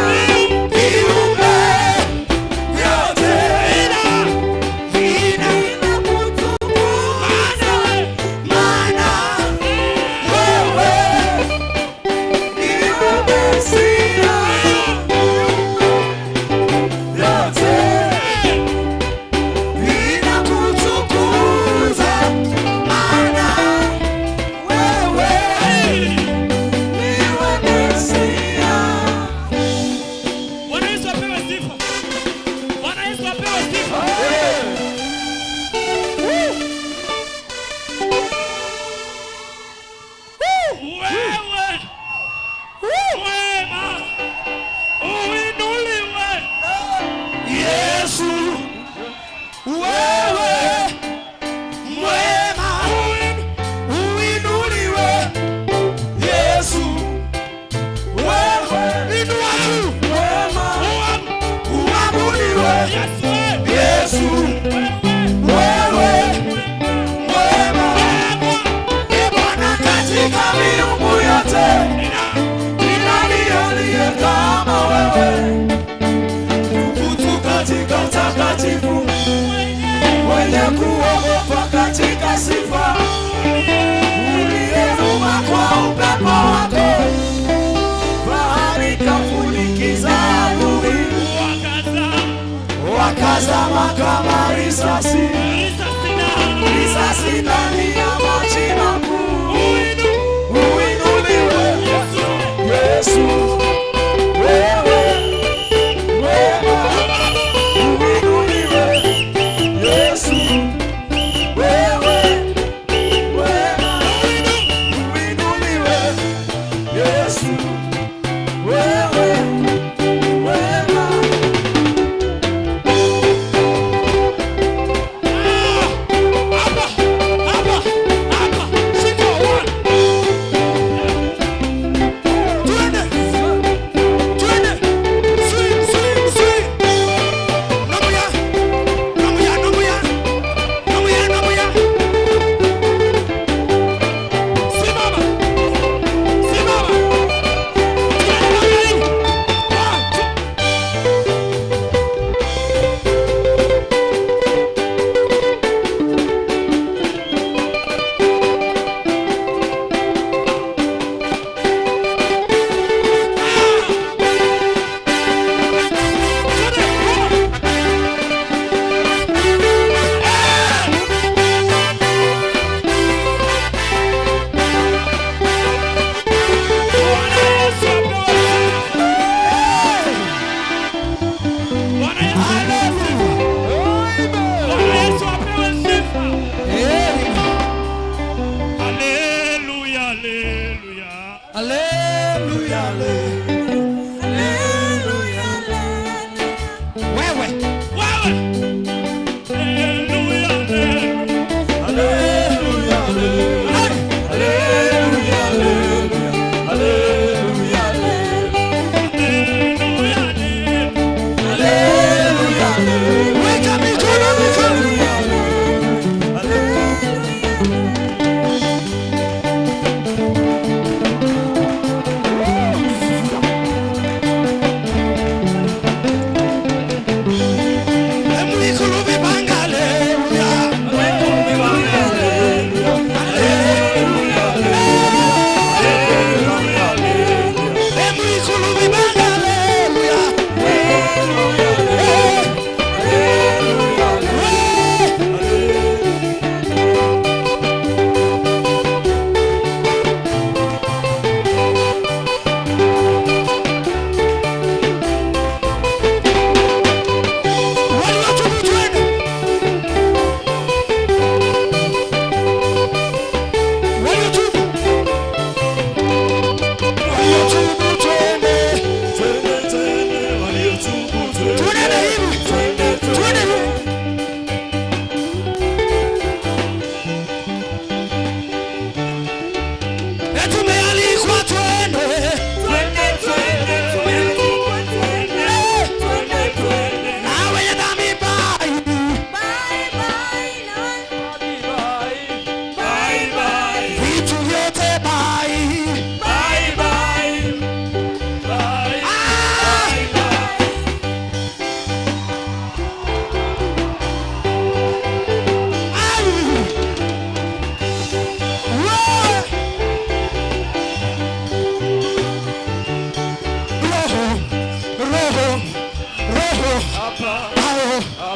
viumbe vyote vinakutukuza, maana wewe ndiwe Mesia, vyote vinakutukuza, maana wewe ndiwe Mesia. Bwana Yesu apewe sifa. Bwana Yesu apewe sifa. Wewe mwema uinuliwe. Yesu, wewe mwema, uinuliwe. Yesu, wewe inua juu, mwema, uabudiwe. Yesu, wewe mwema, ni Bwana katika miungu yote, ni nani aliye kama wewe? Mtukufu katika utakatifu, mwenye kuogopa katika sifa, uliyevuma kwa upepo wako, bahari kafunikiza adui, wakazama kama risasi, risasi ndani ya maji makuu. Uinuliwe Yesu, wewe mwema, uinuliwe Yesu, wewe mwema, uinuliwe Yesu, wewe mwema.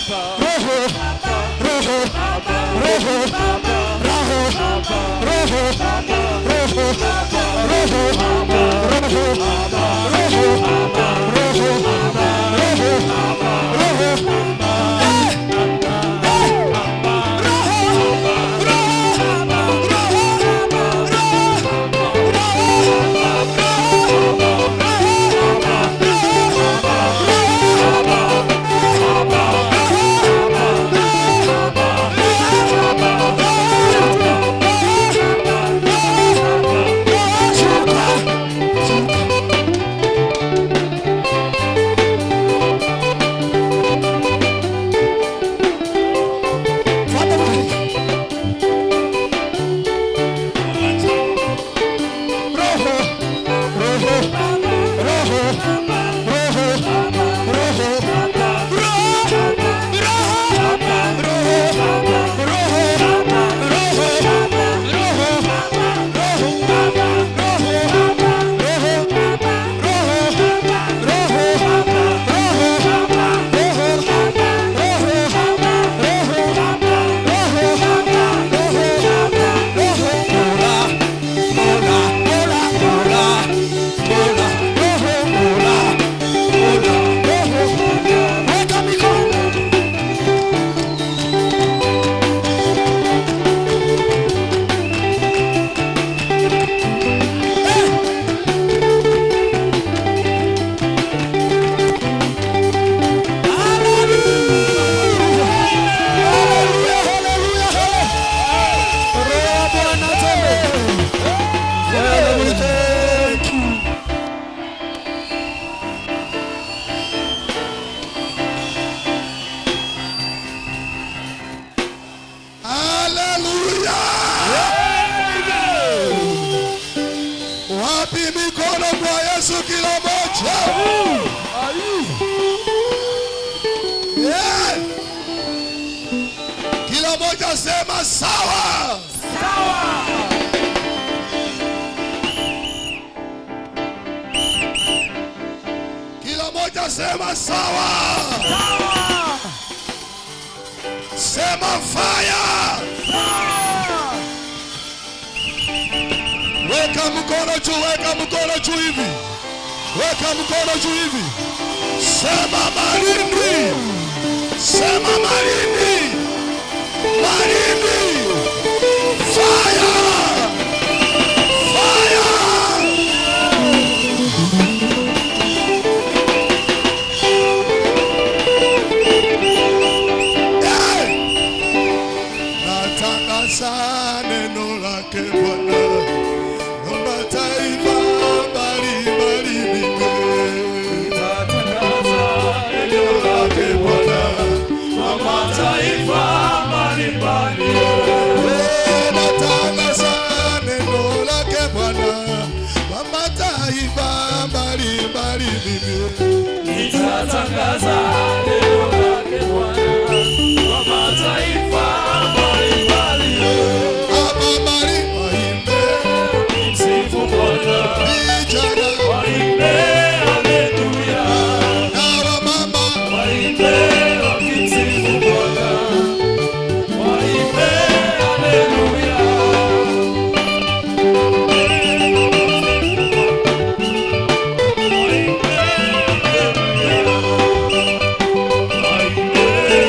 Roho, Roho, Roho, Roho, Roho, Roho, Roho, Roho, Roho, Roho, Roho, Roho. Eh! Eh! Roho, Roho, Roho, Roho, Roho, Roho, Roho, Roho, Weka mikono. Haleluya! Wapi mikono kwa Yesu kila moja? Yeah. Kila moja sema sawa. Kila moja sema sawa. Sema fire. Weka mkono juu, weka mkono juu hivi, weka mkono juu hivi. Sema Malindi, sema Malindi, Malindi, fire, fire. Hey! Natangaza neno lake Bwana na mataifa mbalimbali mimi. Nitatangaza neno lake Bwana kwa mataifa mbalimbali. Eh, Natangaza neno lake Bwana kwa mataifa mbalimbali mimi. Nitatangaza neno lake Bwana kwa mataifa mbalimbali. Hapa mali waimbe, Msifu Bwana. vijana Waimbe haleluya. na wamama Waimbe wakimsifu Bwana. Waimbe haleluya. Waimbe haleluya.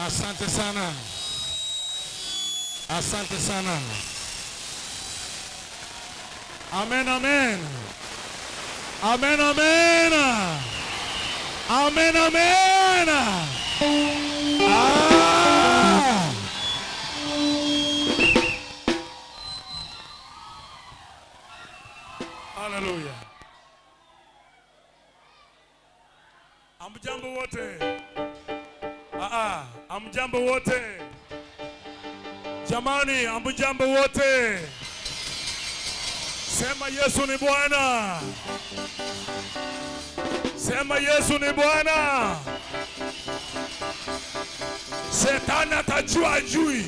Asante sana, asante sana. Amen, amen, amen, amen, amen, amen. Ah! Haleluya. Amjambo wote. Aa, amjambo wote. Jamani, amjambo wote. Sema Yesu ni Bwana. Sema Yesu ni Bwana. Shetani atajua ajui.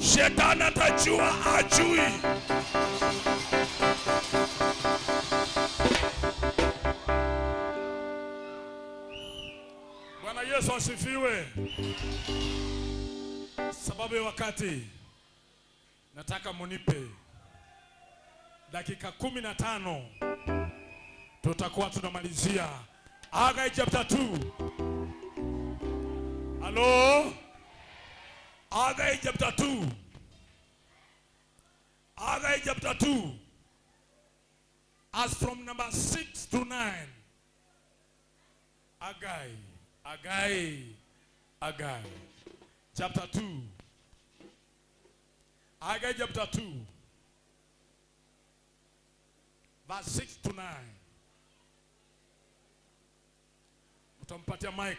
Shetani atajua ajui. Bwana Yesu asifiwe. Sababu ya wakati, nataka munipe dakika 15, tutakuwa tunamalizia Hagai chapter 2. Halo, Hagai chapter 2. Hagai chapter 2 as from number 6 to 9. Hagai, Hagai, Hagai chapter 2. Hagai chapter 2 verse 6 to 9. Utampatia mic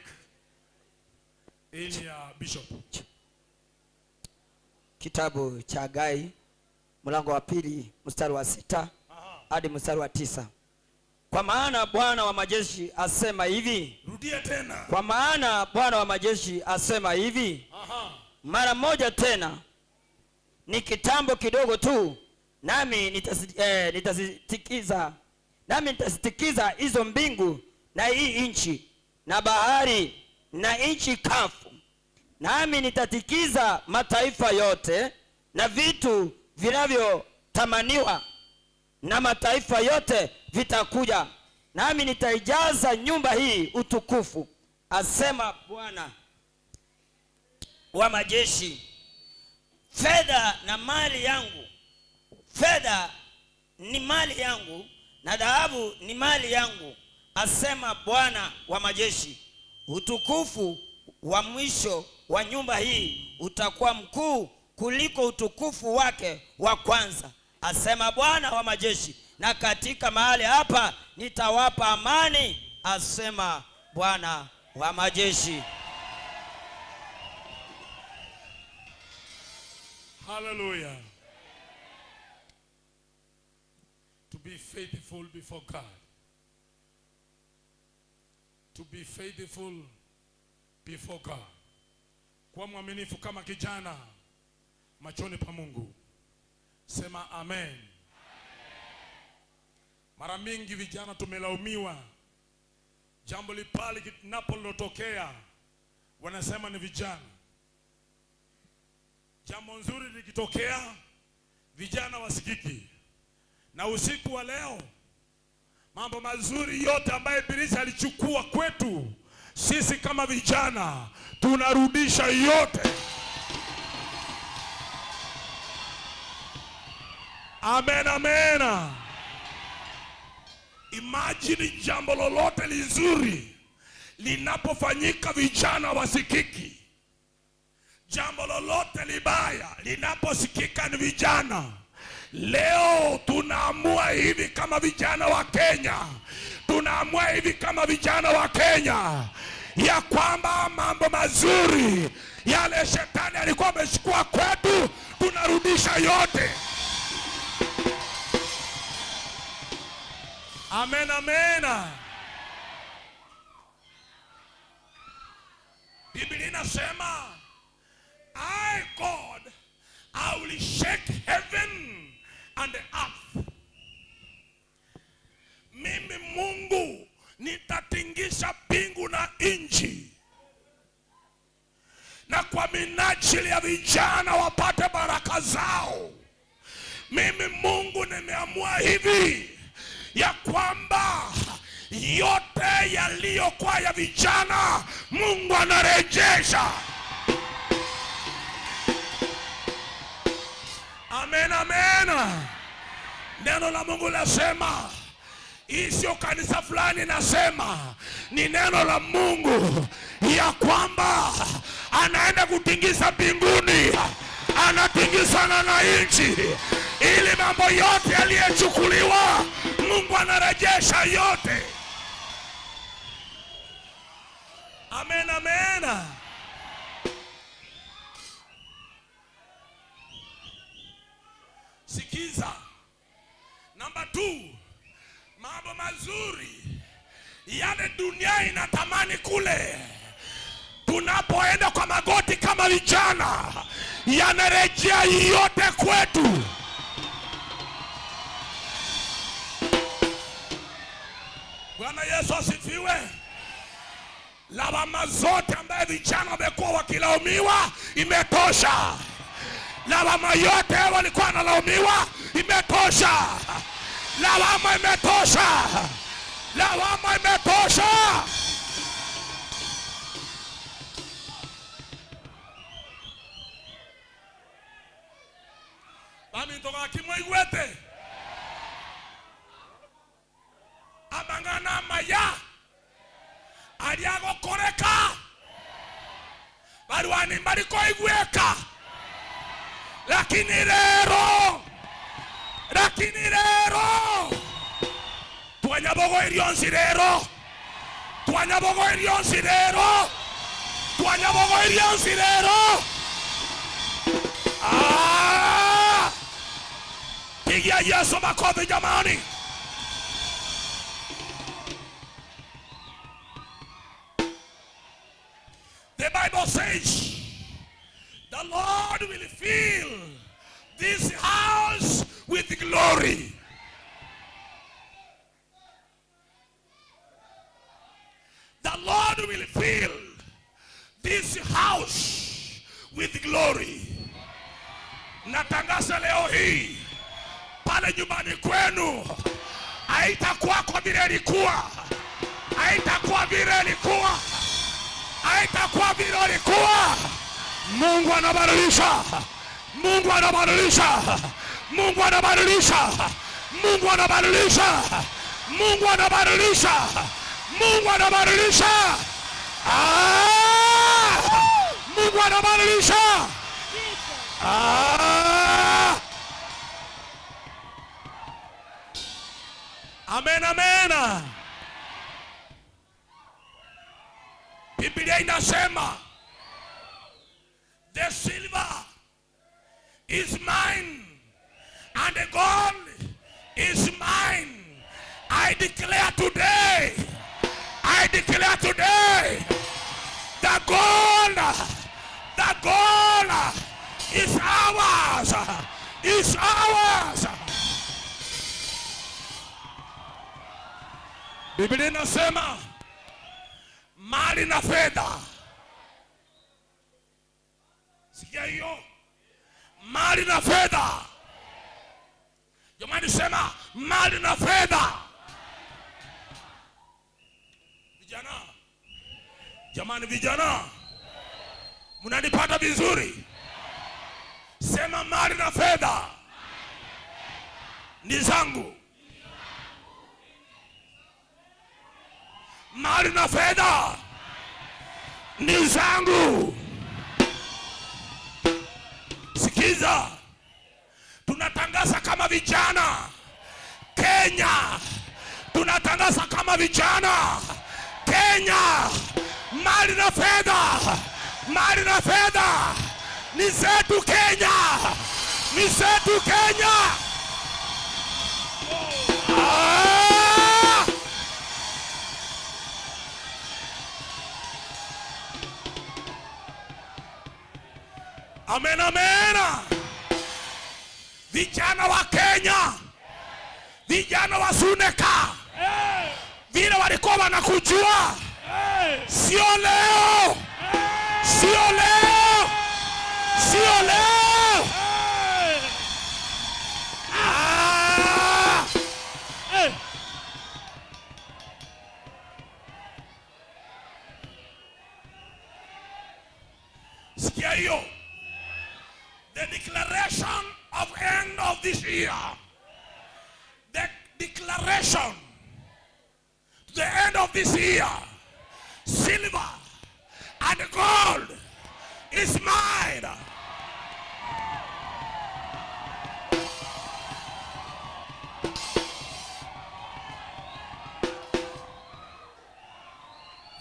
ili ya bishop. Kitabu cha Hagai mlango wa pili mstari wa 6 hadi mstari wa 9. Kwa maana Bwana wa majeshi asema hivi. Rudia tena. Kwa maana Bwana wa majeshi asema hivi. Mara moja tena ni kitambo kidogo tu, nami nitazitikiza, nami nitazitikiza hizo mbingu na hii nchi na bahari na nchi kavu, nami nitatikiza mataifa yote na vitu vinavyotamaniwa na mataifa yote vitakuja, nami nitaijaza nyumba hii utukufu, asema Bwana wa majeshi. Fedha na mali yangu, fedha ni mali yangu na dhahabu ni mali yangu, asema Bwana wa majeshi. Utukufu wa mwisho wa nyumba hii utakuwa mkuu kuliko utukufu wake wa kwanza, asema Bwana wa majeshi. Na katika mahali hapa nitawapa amani, asema Bwana wa majeshi. Hallelujah. To be faithful before God. To be faithful before God. Kuwa mwaminifu kama kijana machoni pa Mungu. Sema amen. Mara mingi vijana tumelaumiwa. Jambo lipali linapotokea wanasema ni vijana. Jambo nzuri likitokea vijana wasikiki. Na usiku wa leo mambo mazuri yote ambayo Ibilisi alichukua kwetu sisi kama vijana tunarudisha yote. Amen, amen. Imagine jambo lolote lizuri linapofanyika vijana wasikiki. Jambo lolote libaya linaposikika ni vijana. Leo tunaamua hivi kama vijana wa Kenya, tunaamua hivi kama vijana wa Kenya ya kwamba mambo mazuri yale shetani alikuwa amechukua kwetu tunarudisha yote. Amen, amen. Biblia inasema I God, I will shake heaven and the earth. Mimi Mungu nitatingisha mbingu na nchi, na kwa minajili ya vijana wapate baraka zao. Mimi Mungu nimeamua hivi ya kwamba yote Yote yaliyokuwa ya vijana Mungu anarejesha. Amen, amen. Neno la Mungu lasema, hii sio kanisa fulani nasema, ni neno la Mungu ya kwamba anaenda kutingiza mbinguni, anatingizana na nchi, ili mambo yote yaliyochukuliwa Mungu anarejesha yote. Amen, amen. Sikiza, namba 2, mambo mazuri yale dunia inatamani kule, tunapoenda kwa magoti kama vijana, yanarejea yote kwetu. Bwana Yesu asifiwe. Lawama zote ambaye vijana wamekuwa wakilaumiwa imetosha. Lawama yote walikuwa wanalaumiwa imetosha. Lawama imetosha. Lawama imetosha. Baminto gaki mwaigwete amang'ana amaya aria agokoreka barwani mbarikoigweka, lakini rero, lakini rero twanyabogoirie onsi rero, twanyabogoirie onsi rero, twanyabogoirie onsi rero. Ah! Pigia Yesu makofi jamani. The Bible says the Lord will fill this house with glory. The Lord will fill this house with glory. Natangaza leo hii pale nyumbani kwenu haitakuwa kwa vile ilikuwa, haitakuwa vile ilikuwa, haitakuwa vile ilikuwa. Mungu anabadilisha, Mungu anabadilisha, Mungu anabadilisha, Mungu anabadilisha, Mungu anabadilisha, Mungu anabadilisha. Ah! Mungu anabadilisha. Ah! Amen, amen. Biblia inasema the silver is mine and the gold is mine. I declare today, I declare today, the gold, the gold is ours, is ours. Biblia inasema mali na fedha, sikia hiyo, mali na fedha. Jamani, sema mali na fedha. Vijana, jamani, vijana, mnanipata vizuri? Sema mali na fedha ni zangu. Mali na fedha ni zangu. Sikiza, tunatangaza kama vijana Kenya, tunatangaza kama vijana Kenya, mali na fedha, mali na fedha ni zetu Kenya, ni zetu Kenya. Ah! Amen, amen. Vijana wa Kenya, vijana wa Suneka, vile walikuwa wanakujua, sio leo, sio leo, sio leo. Ah! Sikia hiyo. The declaration of end of this year. The declaration to the end of this year. Silver and gold is mine.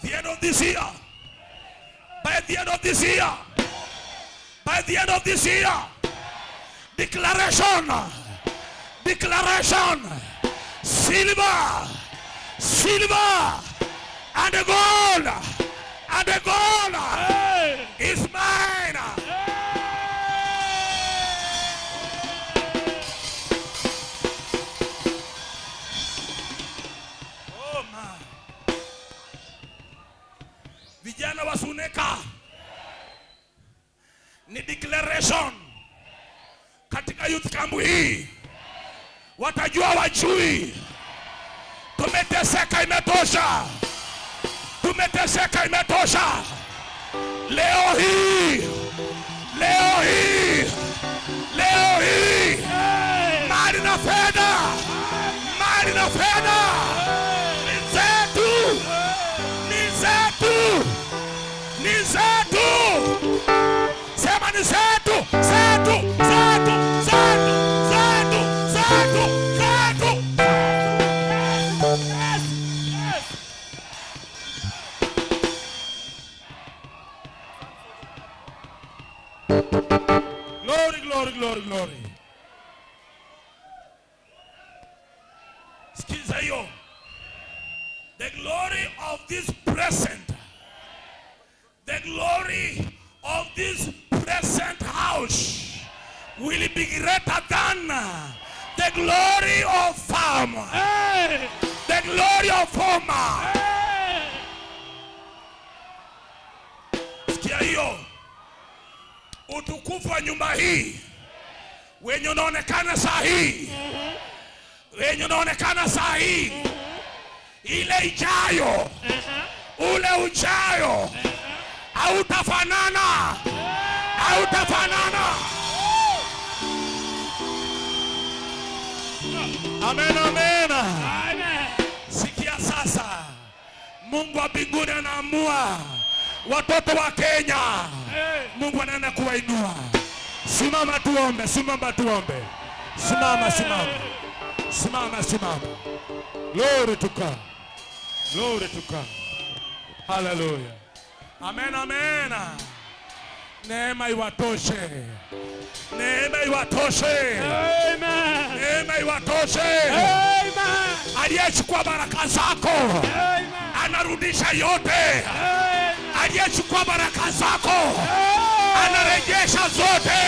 The end of this year. By the end of this year. By the end of this year. Declaration. Declaration. Silver. Silver. And gold. And gold is mine. Oh my. Vijana wa Suneka ni declaration katika youth camp hii, watajua wajui. Tumeteseka, imetosha. Tumeteseka, imetosha. Leo hii, leo hii, leo hii, mali na fedha, mali na fedha ni zetu, ni zetu, ni zetu. Sema ni zetu, zetu, zetu, zetu, zetu, zetu, zetu. Yes, yes. Glory, glory, glory, glory. Sikiza hiyo. The glory of this present, the glory of this present house will be greater than the glory of farm. The glory of former. Sikia hiyo. Utukufu wa nyumba hii wenye unaonekana saa hii, wenye unaonekana saa hii, ile ijayo, ule ujayo hautafanana, hautafanana. Amen, amen. Sikia sasa, Mungu wa mbinguni anaamua watoto wa Kenya, Mungu anaenda kuwainua. Simama tuombe, simama tuombe, simama, simama, simama, simama. Glory to God, glory to God, hallelujah. Amen, amen. Neema iwatoshe, neema iwatoshe, Amen. neema iwatoshe. Amen. Aliyechukua baraka zako anarudisha yote. Aliyechukua baraka zako anarejesha zote.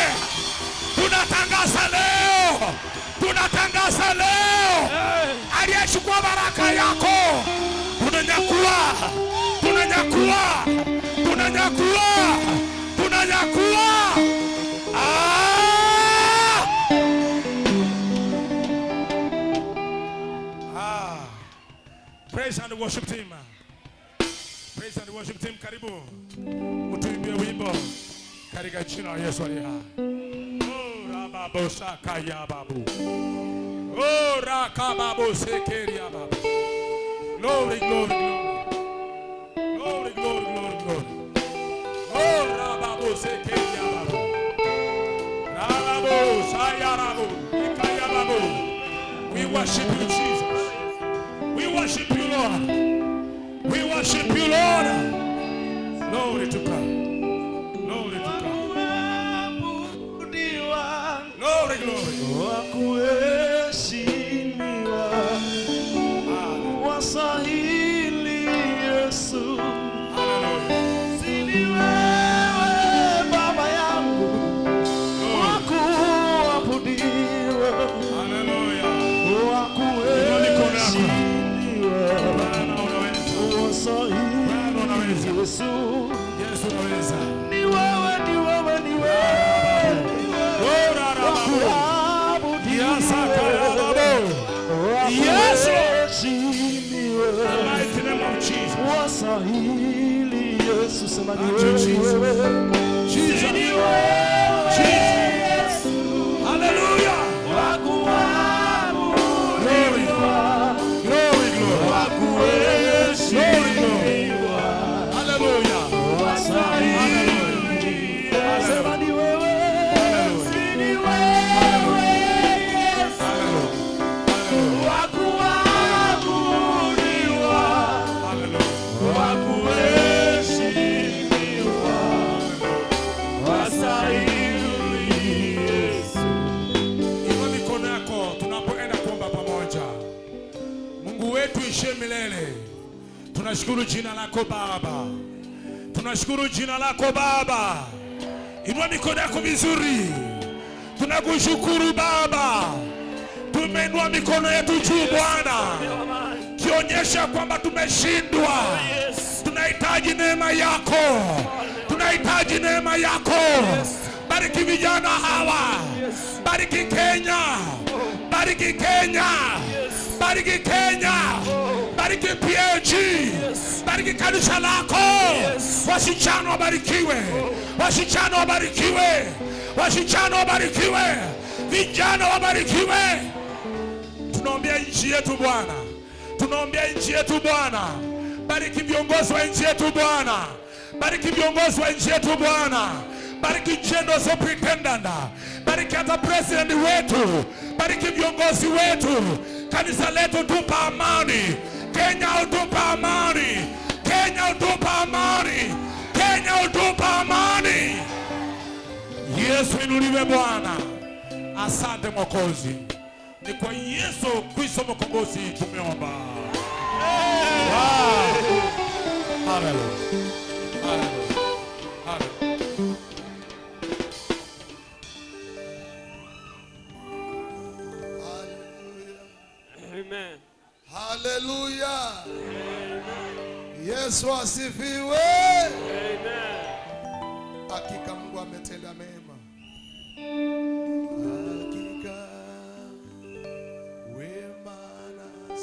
Tunatangaza leo, tunatangaza leo, aliyechukua baraka yako tunanyakua, tunanyakua, tunanyakua, tunanyakua. Ah! Ah. Praise and worship team. Praise and worship team, karibu mtuimbie wimbo katika jina la Yesu aliye hai. Oh, rababo sakaya babu. Oh, rakababu sekeria babu. Glory, glory, glory. Glory, glory, glory, glory. Oh, rababu sekeria babu. Rababu sayarabu. Ikaya babu. We worship you, Jesus. We worship you, Lord. We worship you, Lord. Glory to God. Glory to God. Glory, glory. Wakuheshimiwa, wastahili Yesu. Si ni wewe Baba yangu, wakuabudiwa, wakuheshimiwa, wastahili Yesu. Yesu unaweza. Ni wewe, ni wewe, ni wewe. Wakuabudiwa, Yes, Lord. wakuheshimiwa. The mighty name of Jesus. Wastahili Yesu, sema ni Thank you, wewe, ni Jesus. wewe. Jesus. Jesus. Hallelujah. Glory. Glory, glory. Glory, glory. Hallelujah. Hallelujah. Sema ni wewe, si ni wewe Yesu, wa kuabudiwa, wa kuheshimiwa, wastahili Yesu. Inua mikono yako tunapoenda kuomba pamoja. Mungu wetu ishie milele, tunashukuru jina lako Baba, tunashukuru jina lako Baba. Inua mikono yako vizuri, tunakushukuru Baba. Tumeinua mikono yetu juu Bwana, kionyesha kwamba tumeshindwa. Tunahitaji neema yako, tunahitaji neema yako. Bariki vijana hawa, bariki Kenya, bariki Kenya, bariki Kenya, bariki PAG, bariki kanisa lako. Wasichana wabarikiwe, wasichana wabarikiwe, wasichana wabarikiwe, vijana wabarikiwe. Tunaombea nchi yetu Bwana, tunaombea nchi yetu Bwana. Bariki viongozi wa nchi yetu Bwana, bariki viongozi wa nchi yetu Bwana, bariki general superintendent, bariki hata president wetu, bariki viongozi wetu, kanisa letu, tupa amani. Kenya utupa amani, Kenya utupa amani, Kenya utupa amani. Yesu inuliwe Bwana. Asante Mwokozi, ni kwa Yesu Kristo Mkombozi tumeomba. Wow. Hallelujah. Hallelujah. Hallelujah. Amen. Haleluya. Yesu asifiwe. Hakika Mungu ametenda mema. Hakika wema na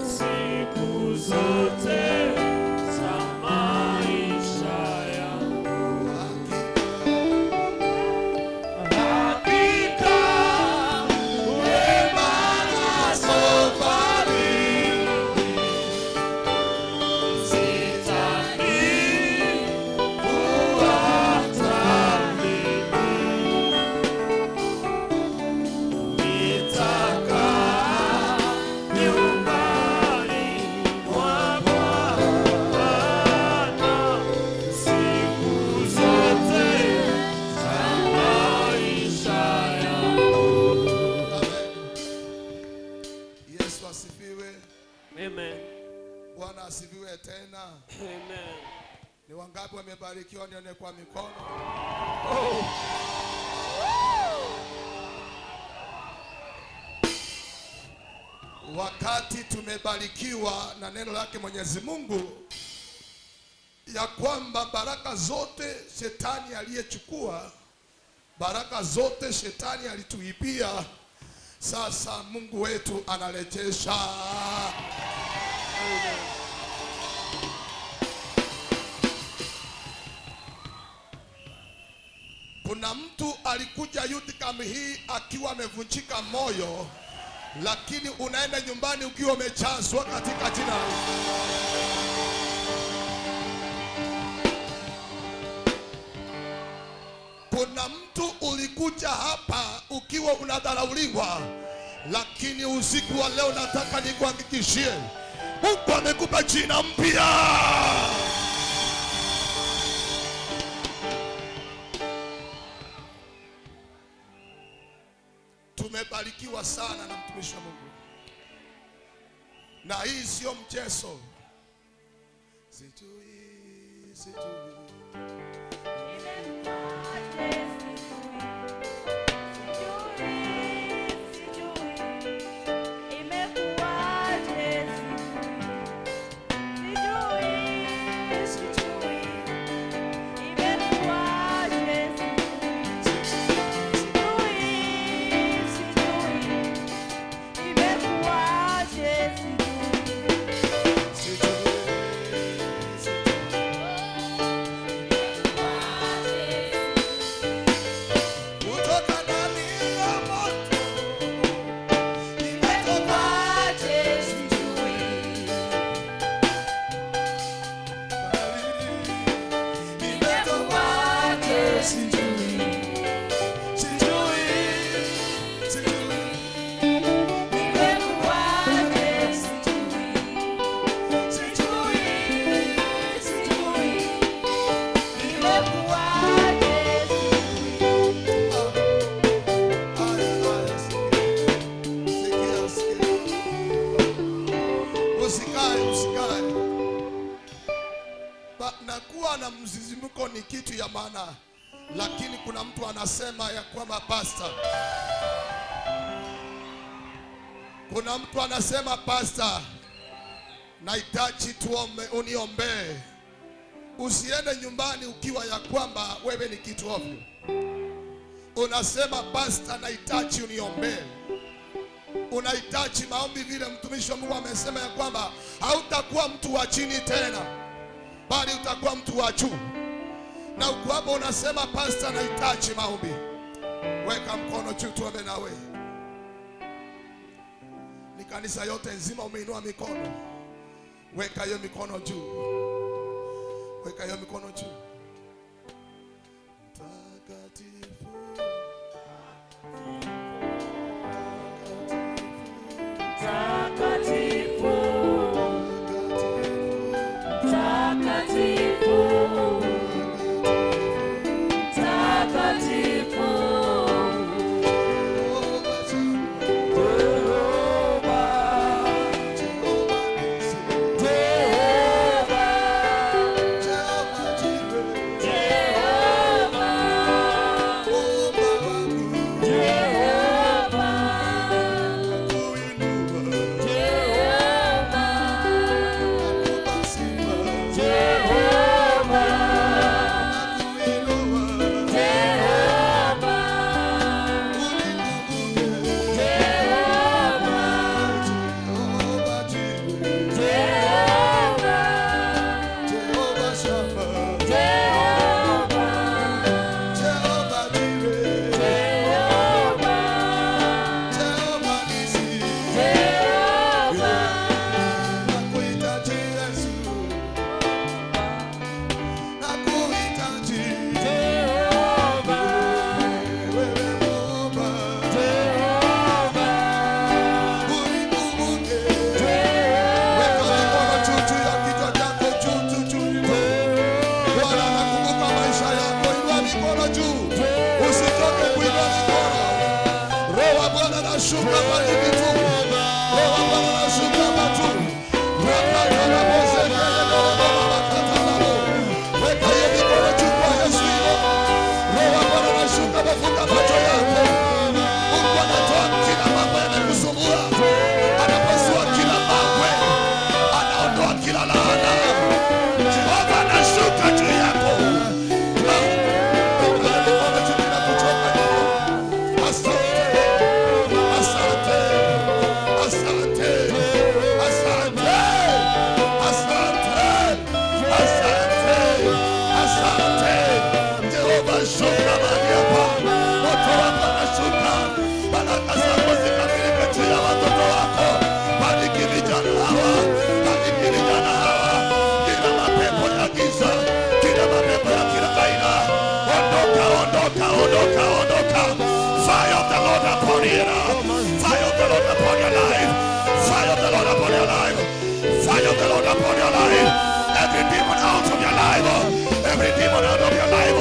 Siku zote za maisha yangu. Hakika wema na fadhili zitanifuata mimi. Nitakaa nyumbani mwa Bwana siku zote za maisha yangu. Yesu asifiwe. Amen. Bwana asifiwe tena. Amen. Ni wangapi wamebarikiwa? Nione kwa mikono. Wakati tumebarikiwa na neno lake Mwenyezi Mungu ya kwamba baraka zote shetani aliyechukua, baraka zote shetani alituibia, sasa Mungu wetu anarejesha. Kuna mtu alikuja youth camp hii akiwa amevunjika moyo, lakini unaenda nyumbani ukiwa umejazwa katika jina la Yesu. Kuna mtu ulikuja hapa ukiwa unadharauliwa, lakini usiku wa leo nataka nikuhakikishie, Mungu amekupa jina mpya. Tumebarikiwa sana na mtumishi wa Mungu, na hii sio mchezo. Sijui, sijui. Imekuwaje sijui. kitu ya maana, lakini kuna mtu anasema ya kwamba pastor, kuna mtu anasema pastor, nahitaji tuombe, uniombee. Usiende nyumbani ukiwa ya kwamba wewe ni kitu ovyo. Unasema pastor, nahitaji uniombee. Unahitaji maombi, vile mtumishi wa Mungu amesema ya kwamba hautakuwa mtu wa chini tena, bali utakuwa mtu wa juu. Na uko hapo unasema pastor, nahitaji maombi. Weka mkono juu tuombe nawe. Ni kanisa yote nzima umeinua mikono, weka hiyo mikono juu, weka hiyo mikono juu. Mtakatifu, Mtakatifu, mtakatifu, mtakatifu. Bwana anakumbuka maisha yako. Inua mikono juu, usitoke kuinua mikono. Roho wa Bwana anashuka hapa hivi tu, Roho wa Bwana anashuka hapa tu. Weka hiyo mikono juu kwa Yesu hiyo. Roho wa Bwana anashuka, mafunga macho yako. Mungu anatoa kila mambo yanakusumbua, anapasua kila mawe, anaondoa kila laana. Jehova anashuka juu yako. Asante, asante, asante, asante, asante, asante. Jehova shuka mahali hapa, moto wako unashuka, baraka zako zikamilike juu ya watoto wako. Bariki vijana hawa, bariki vijana hawa, kila mapepo ya giza, kila mapepo ya kila aina, ondoka, ondoka, ondoka, ondoka. Fire of the Lord upon you now. Fire of the Lord upon your life. Fire of the Lord upon your life. Fire of the Lord upon your life. Every demon out of your life. Every demon out of your life.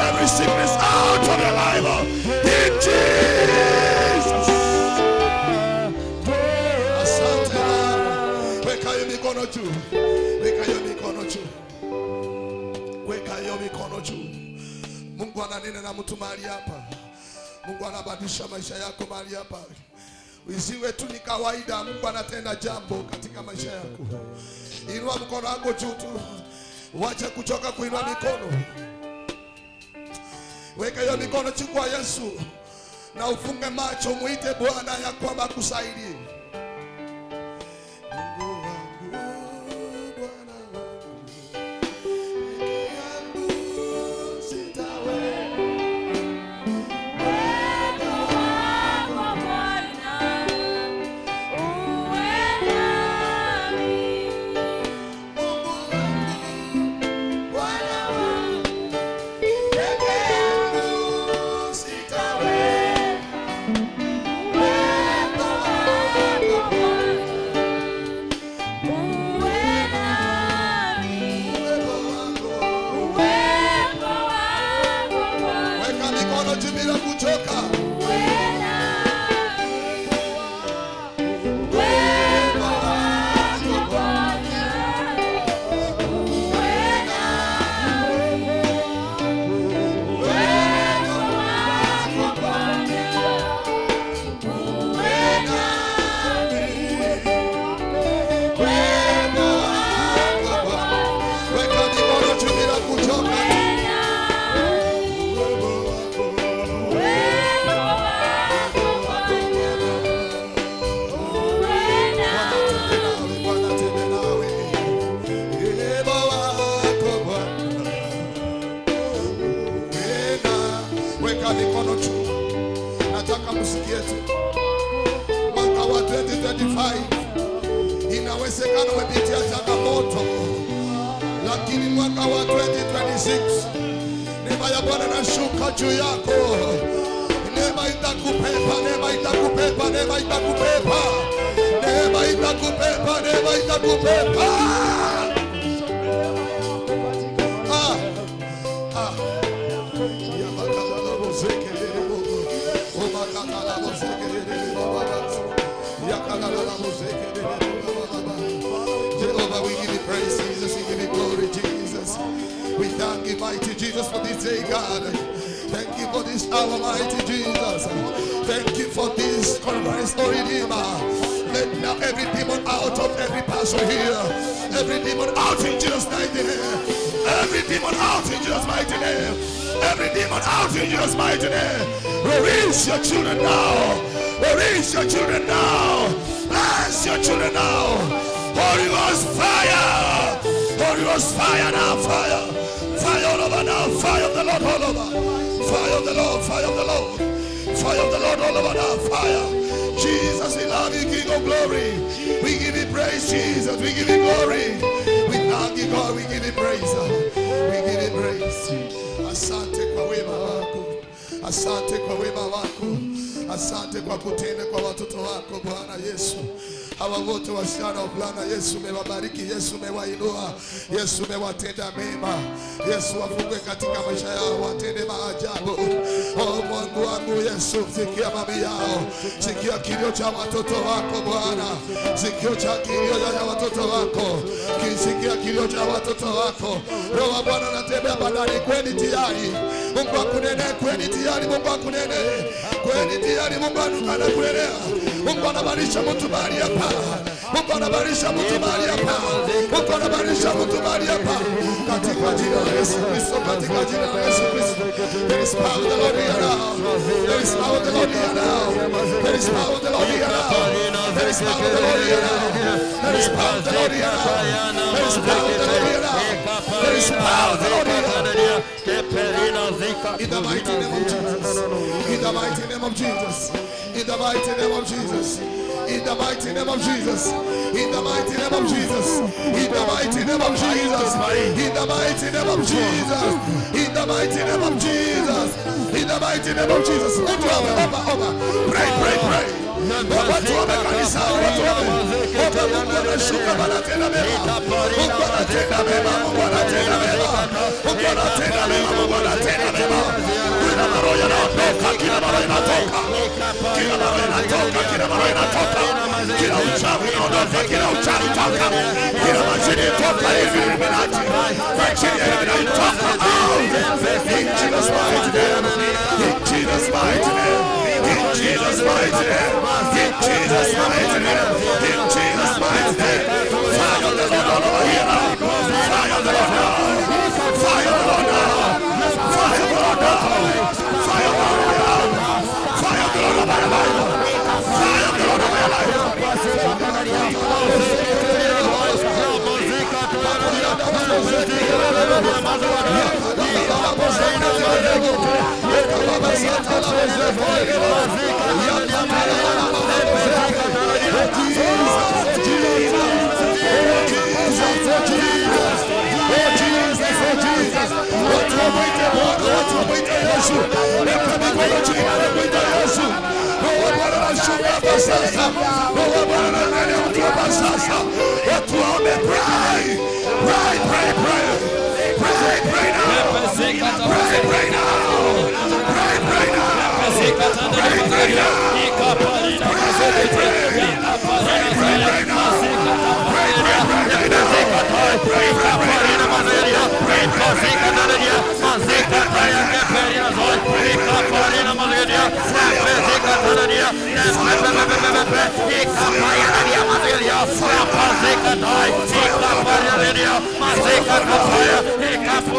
Every sickness out of your life. In Jesus. Asante Baba. Weka hiyo mikono juu. Weka hiyo mikono juu. Weka hiyo mikono juu. Mungu ananena na mtu mahali hapa. Mungu anabadilisha maisha yako mahali hapa. Isiwe tu ni kawaida, Mungu anatenda jambo katika maisha yako. Inua mkono wako juu tu, wacha kuchoka kuinua mikono. Weka hiyo mikono juu kwa Yesu na ufunge macho, muite Bwana ya kwamba akusaidie. Mungu wangu, Bwana wangu, peke yangu sitaweza. Sitaweza. Inawezekana umepitia changamoto, lakini mwaka wa 2026 neema ya Bwana inashuka juu yako. Neema itakubeba, neema itakubeba, neema itakubeba, neema itakubeba, neema itakubeba. Ah, ah. Jehovah, we give you praise, Jesus. We give you glory, Jesus. We thank you, mighty Jesus, for this day, God. Thank you for this hour, mighty Jesus. Thank you for this conference, O Redeemer. Let now every demon out of every person here. Every demon out in Jesus' mighty name. Every demon out in Jesus' mighty name. Every demon out in Jesus' mighty name. Release your children now. Release your children now. Bless your children now. Holy Ghost fire. Holy Ghost fire now. Fire. Fire all over now. Fire of the Lord all over. Fire of the Lord. Fire of the Lord. Fire of the Lord all over now. Fire. Jesus, we love you, King of glory. We give you praise, Jesus. We give you glory. We thank you, God. We give you praise. We give you praise. Asante kwa wema wako. Asante kwa wema wako. Asante kwa kutenda kwa watoto wako Bwana Yesu. Hawa wote wasichana wavulana, Yesu umewabariki, Yesu umewainua, Yesu umewatenda mema, Yesu wafungue katika maisha yao, watende maajabu. Oh Mungu wangu Yesu, sikia mami yao, sikia kilio cha watoto wako Bwana, sikio cha kilio cha watoto wako, kisikia kilio cha watoto wako. Roho wa Bwana anatembea bandari kweni tayari, Mungu akunene kweni tayari, Mungu akunene kweni tayari, Mungu anakunenea, Mungu anabadilisha mtu mahali hapa, Mungu anabadilisha mtu mahali hapa, Mungu anabadilisha mtu mahali hapa, katika jina la Yesu Kristo, katika jina la Yesu Kristo. There is power of the Lord here now. There is power of the Lord here now. There is power of the Lord here now. There is power of the Lord here now. There is power of the Lord here now. There is power of the Lord here now. There is power of the Lord here now. In the mighty name of Jesus. In the mighty name of Jesus. In the mighty name of Jesus. In the mighty name of Jesus. In the mighty name of Jesus. In the mighty name of Jesus. In the mighty name of Jesus. In the mighty name of Jesus. In the mighty name of Jesus. Mtu awe omba omba. Pray pray pray. Watu waombe kanisani, watu waombe. Omba Mungu anashuka anatenda mema. Mungu anatenda mema, Mungu anatenda mema. Mungu anatenda mema, Mungu anatenda mema. Kila maroho yanaondoka, kila maroho inatoka. Kila maroho inatoka, kila maroho inatoka. Kila uchawi unaondoka, kila uchawi toka. Kila majini toka, hivi Illuminati. Majini ya Illuminati toka out. In Jesus mighty name. In Jesus mighty name. In Jesus mighty name. In Jesus mighty name. In Jesus mighty name. Fire of the Lord all over here now. Fire of the Lord now. Fire of the Lord now. Fire of the Lord now. Fire of the Lord now. Fire of the Lord over your life. Fire of the Lord over your life. Watu waombe, pray, pray, pray, pray, pray, pray now, pray, pray now, pray, pray now, pray, pray now, pray, pray, pray, pray, pray now, pray, pray, pray, pray now, pray, pray, pray now, pray, pray, pray now,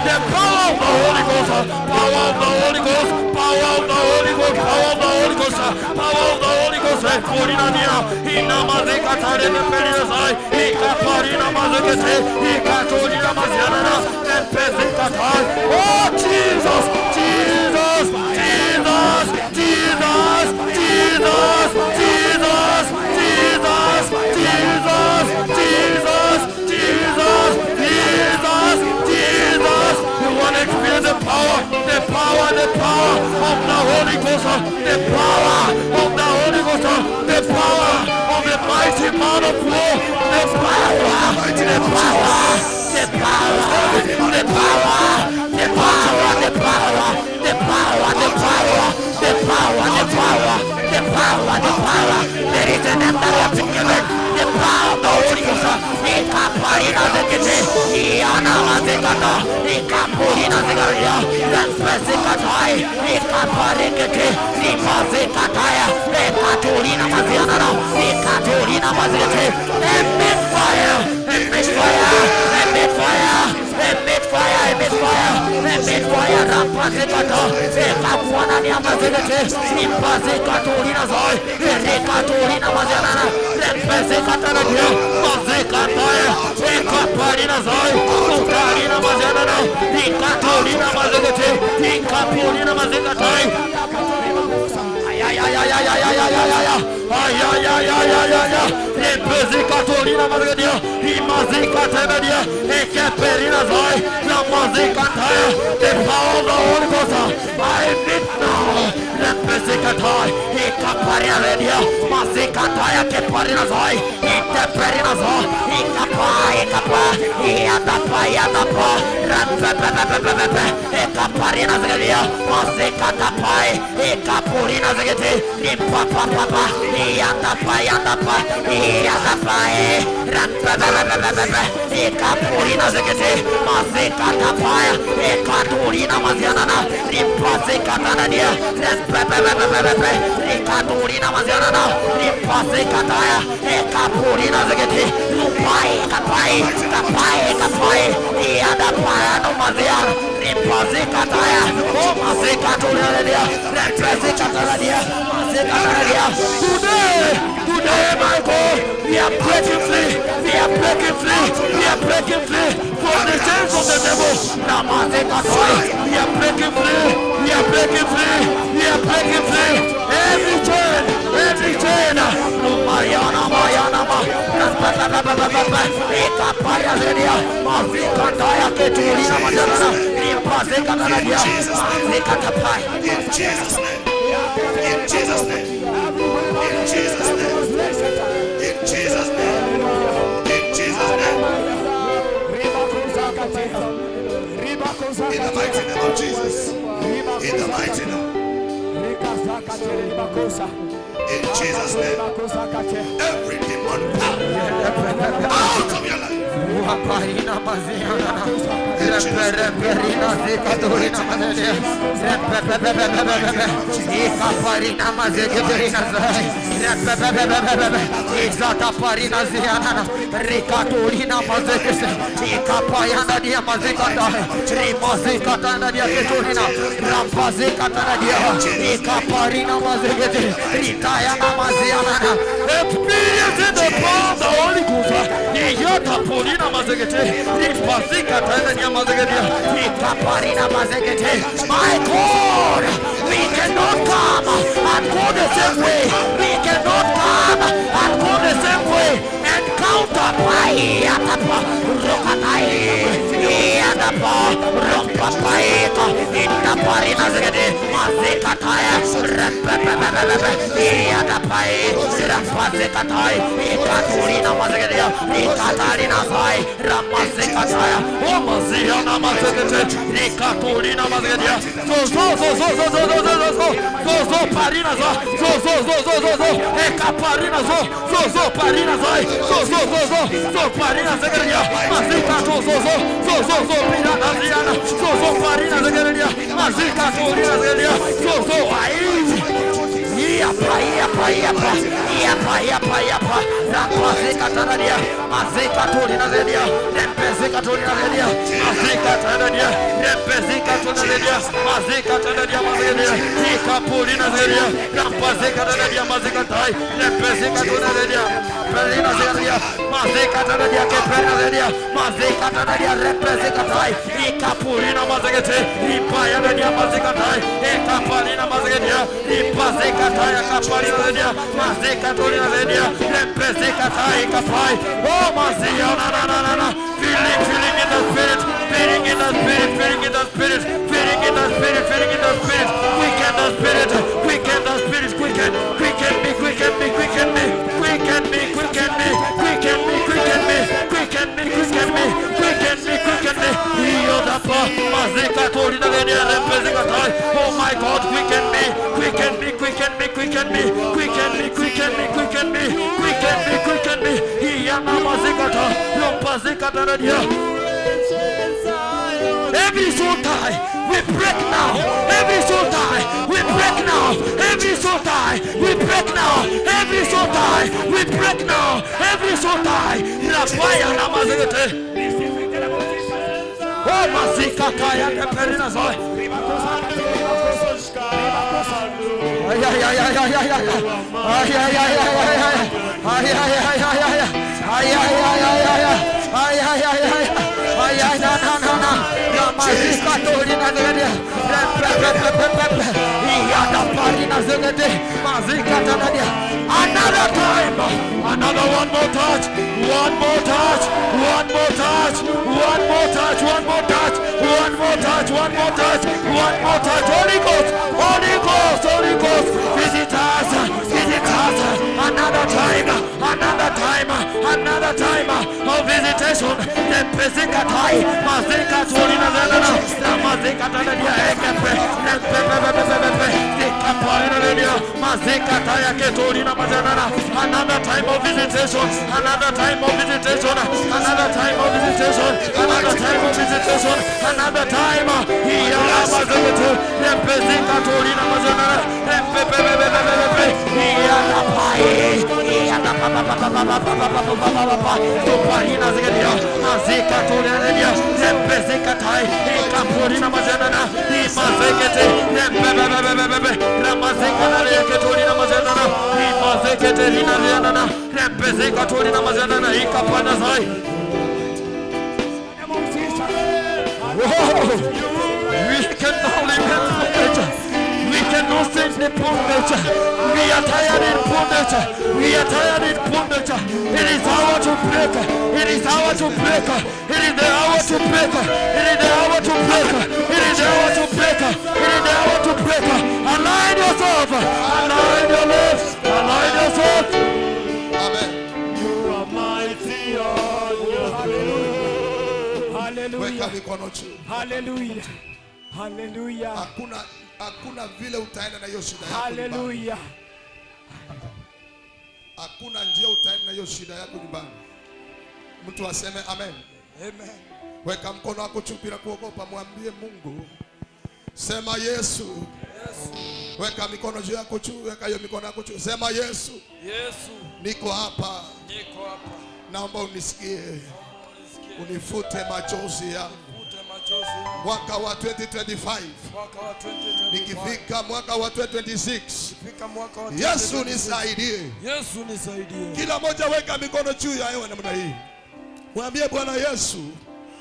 The power of the Holy Ghost, power of the Holy Ghost, power of the Holy Ghost, power of the Holy Ghost, power of the Holy Ghost. Korinania, inamazekatare pepelinasai, ikaparina mazekete, ikatorina mazianana, empezekatai. Oh Jesus, Jesus, Jesus, Jesus, Jesus, Jesus, Jesus, Jesus, Jesus, Jesus, Jesus, Jesus. You want to experience the power, the power, the power of the Holy Ghost, the power of the Holy Ghost, the power of the mighty man of war, the power, the power, the power, the power, the power, the power, the power, the power, the power, the power, the power, the power. There is an empire to give it. The power of the Holy Ghost. Ikaparina zekete, iana mazekata, ikapurina zekaria, lempesekatoi, ikaparekete, imazekataya, ekaturina mazianana, ikaturina mazekete. Emit fire, emit fire, emit fire, emit fire, emit fire, emit fire, rapazekata, ekapuana niamazekete, impazekaturina zoi, erekaturina mazianana, lempesekatanadia, mazekataya, ekaparina zoi, utarina mazianana, ikaturina mazekete, ikapurina mazekatai. Ay, ay, ay, ay, ay, ay, ay, ay, ay, ay. Ay, ay, ay, ay, ay, ay, ay. Lepezekatorina mazegedia, imazekatebedia, ekeperina zoi, lamazekataya. The power of the Holy Ghost, I need now. Lepezekatai, ikaparina redia, mazekataya keparina zoi, iteperina zo, ikapa, ikapa, iatapa, iatapa, rapepepepepepe, ekaparina zegedia, mazekatapai, ikapurina zegete, ipapapapa, iatapa, iatapa, iatapai, rapepepepepepe, ikapurina zegete, mazekatapaya, ekaturina mazianana, ripazekatanadia, repepepepepepe, rikaturina mazianana, ripazekataya, ekapurina zegete, lupai, kapai, kapai, kapai, iadapaya no maziana, ripazekataya, o mazekaturadia, repezekatanadia, mazekatanadia. Today, today, my God, we are breaking free, we are breaking free, we are breaking free from the chains of the devil. Ramazekatoi, we are breaking free, we are breaking free, we are breaking free. Every chain, every chain. Lumayana, mayana, ma, rapapapapapa, ikapaya zedia, mazikataya keturina majanana, ripazekatanadia, mazikatapai. In Jesus' name. In Jesus' name. In Jesus' name. In Jesus' name. In Jesus' name. In the mighty name of Jesus. In the mighty name. In Jesus' name. Every demon power out of your life. Waparina maziana, repereperina zikaturina mazedia, repepepepepepepe, ikaparina mazeketerina zai, repepepepepepe, izataparina zianana, rikaturina mazekese, ikapayana dia mazekata, rimazekatana dia keturina, rampazekatana dia, ikaparina mazekete, ritayana maziana, mazegete. Ripazika tayana mazegete. Ikaparina mazegete. My God, we cannot come and go the same way. We cannot come and go the same way. Encounter pai atapa rokatai iadapa rompapaita itaparina zegede mazekataya repepepepepe iadapai rapazekatai ikaturina mazegede ikatarina sai ramazekataya omaziana mazegede ikaturina mazegede so so so so so so so so so so so parina so so so so so so so ekaparina so so so parina sai so so so so so parina zegede mazika so so so so so so pirana ziana so so parina zegede mazika turina zegede so so ai Iapa, iapa, iapa, iapa, iapa, iapa, rapazika taradia, mazika tulina zedia, rempezika tulina zedia, mazika taradia, rempezika tulina zedia, mazika taradia, mazedia, ikapulina zedia, rampazika taradia, mazika tai, rempezika tulina zedia, perina zedia, mazika taradia, keperina zedia, mazika taradia, rempezika tai, ikapulina mazegete, ipaya zedia, mazika tai, ikapalina mazedia, ipazika tai, kapalina zedia, mazika tulina zedia, rempezika tai, kapai, oh mazia, na na na na na, feeling, feeling in the spirit, feeling in the spirit, feeling in the spirit, feeling in the spirit, feeling in the spirit, quicken the spirit, quicken the spirit, quicken, quicken me, quicken me, quicken me, quicken me, quicken me, quicken me, quicken me, quicken me, quicken me, quicken me, quicken me, Iodapa, mazika tulina zedia, rempezika tai, oh my God, quicken me, quicken me, quicken me, quicken me, quicken me, quicken me, quicken me, quicken me, quicken me, Iyana mazikata, yompazikata radia. Every soul tie, we break now. Every soul tie, we break now. Every soul tie, we break now. Every soul tie, we break now. Every soul tie. Rapaya namazete. Oh, mazikata ya keperina zoi. Ay ay ay ay ay ay ay. Ay ay ay ay ay ay. Ay ay ay ay ay. Ay ay ay ay ay. Ay ay ay ay. Ay ay na na na na. Ramazika torina zegede. Re pre pre pre pre pre pre. Iyada parina zegede. Mazika tanadia. Another time. Another one more touch. One more touch. One more touch. One more touch. One more touch. One more touch. One more touch. One more touch. Holy Ghost. Holy Ghost. Holy Ghost. Visit us. Visit us. Another time. Another time. Another time of visitation. Tempezika tai. Mazika tulina zanana. Mazika tanadia ekepe. Nempepepepepepe. Zikaparina ledia. Mazika taya ketulina mazanana. Another time of visitation. Another time of visitation. Another time of visitation. Another time of visitation. Another time. Iyala mazekete. Nempezika tulina mazanana. Nempepepepepepe. Iyala pai. Iyala pa pa pa pa pa pa pa pa pa pa pa pa pa. Tuparina zegedia. Mazika tulina ledia. Nempezika tai. Ikapurina mazanana. Imazekete. Nempepepepepepe. Ramazika nalia ketulina mazanana. Imazekete lina lianana. Nempezika tulina mazanana. Ikapana zai. Whoa! We cannot live in bondage. We cannot stay in bondage. We are tired in bondage. We are tired in bondage. It is our to break. It is our to break. It is the hour to break. It is the hour to break. It is the hour to break. It is the hour to break. Align yourself. Align your lips. Align yourself. Amen. You are mighty on your throne. Weka Hallelujah. mikono juu. Hallelujah. Hallelujah. Hakuna hakuna vile utaenda na hiyo shida yako nyumbani. Hallelujah. Hakuna njia utaenda na hiyo shida yako nyumbani. Mtu aseme amen. Amen. Weka mkono wako juu bila kuogopa, mwambie Mungu, sema Yesu. Weka mikono juu yako juu, weka hiyo mikono yako juu, sema Yesu, Yesu, niko hapa, niko hapa. naomba unisikie, unifute machozi yangu. Fute machozi yangu. Mwaka wa 2025 Mwaka wa 2025. nikifika mwaka wa 2026, Fika mwaka wa Yesu 2026. nisaidie. Yesu nisaidie. Kila moja weka mikono juu ya hewa namna hii. Mwambie Bwana Yesu,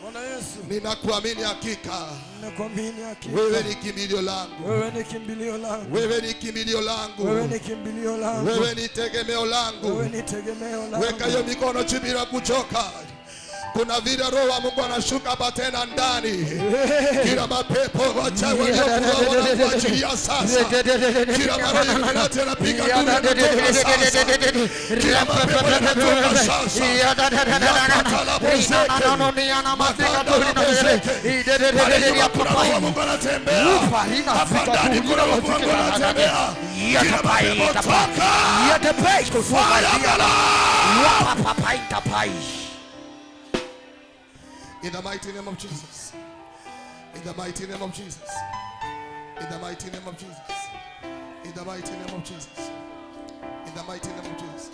Bwana Yesu, ninakuamini hakika, ninakuamini hakika. wewe ni kimbilio langu, Wewe ni kimbilio langu. wewe ni kimbilio langu, Wewe ni kimbilio langu. wewe ni tegemeo langu. Wewe ni tegemeo langu. Weka hiyo mikono juu bila kuchoka. Kuna vile Roho wa Mungu anashuka hapa tena ndani. Kila mapepo wachawi waliokuwa wanakuachilia sasa. Kila mara Illuminati anapiga nduru yanatoka sasa. Kila mapepo yanatoka sasa. Yakatalabozeke. Makandalabozeke. Pale nyuma kuna Roho wa Mungu anatembea. Hapa ndani kuna Roho wa Mungu anatembea. Kila mapepo toka. Fire In the mighty name of Jesus. In the mighty name of Jesus. In the mighty name of Jesus. In the mighty name of Jesus. In the mighty name of Jesus.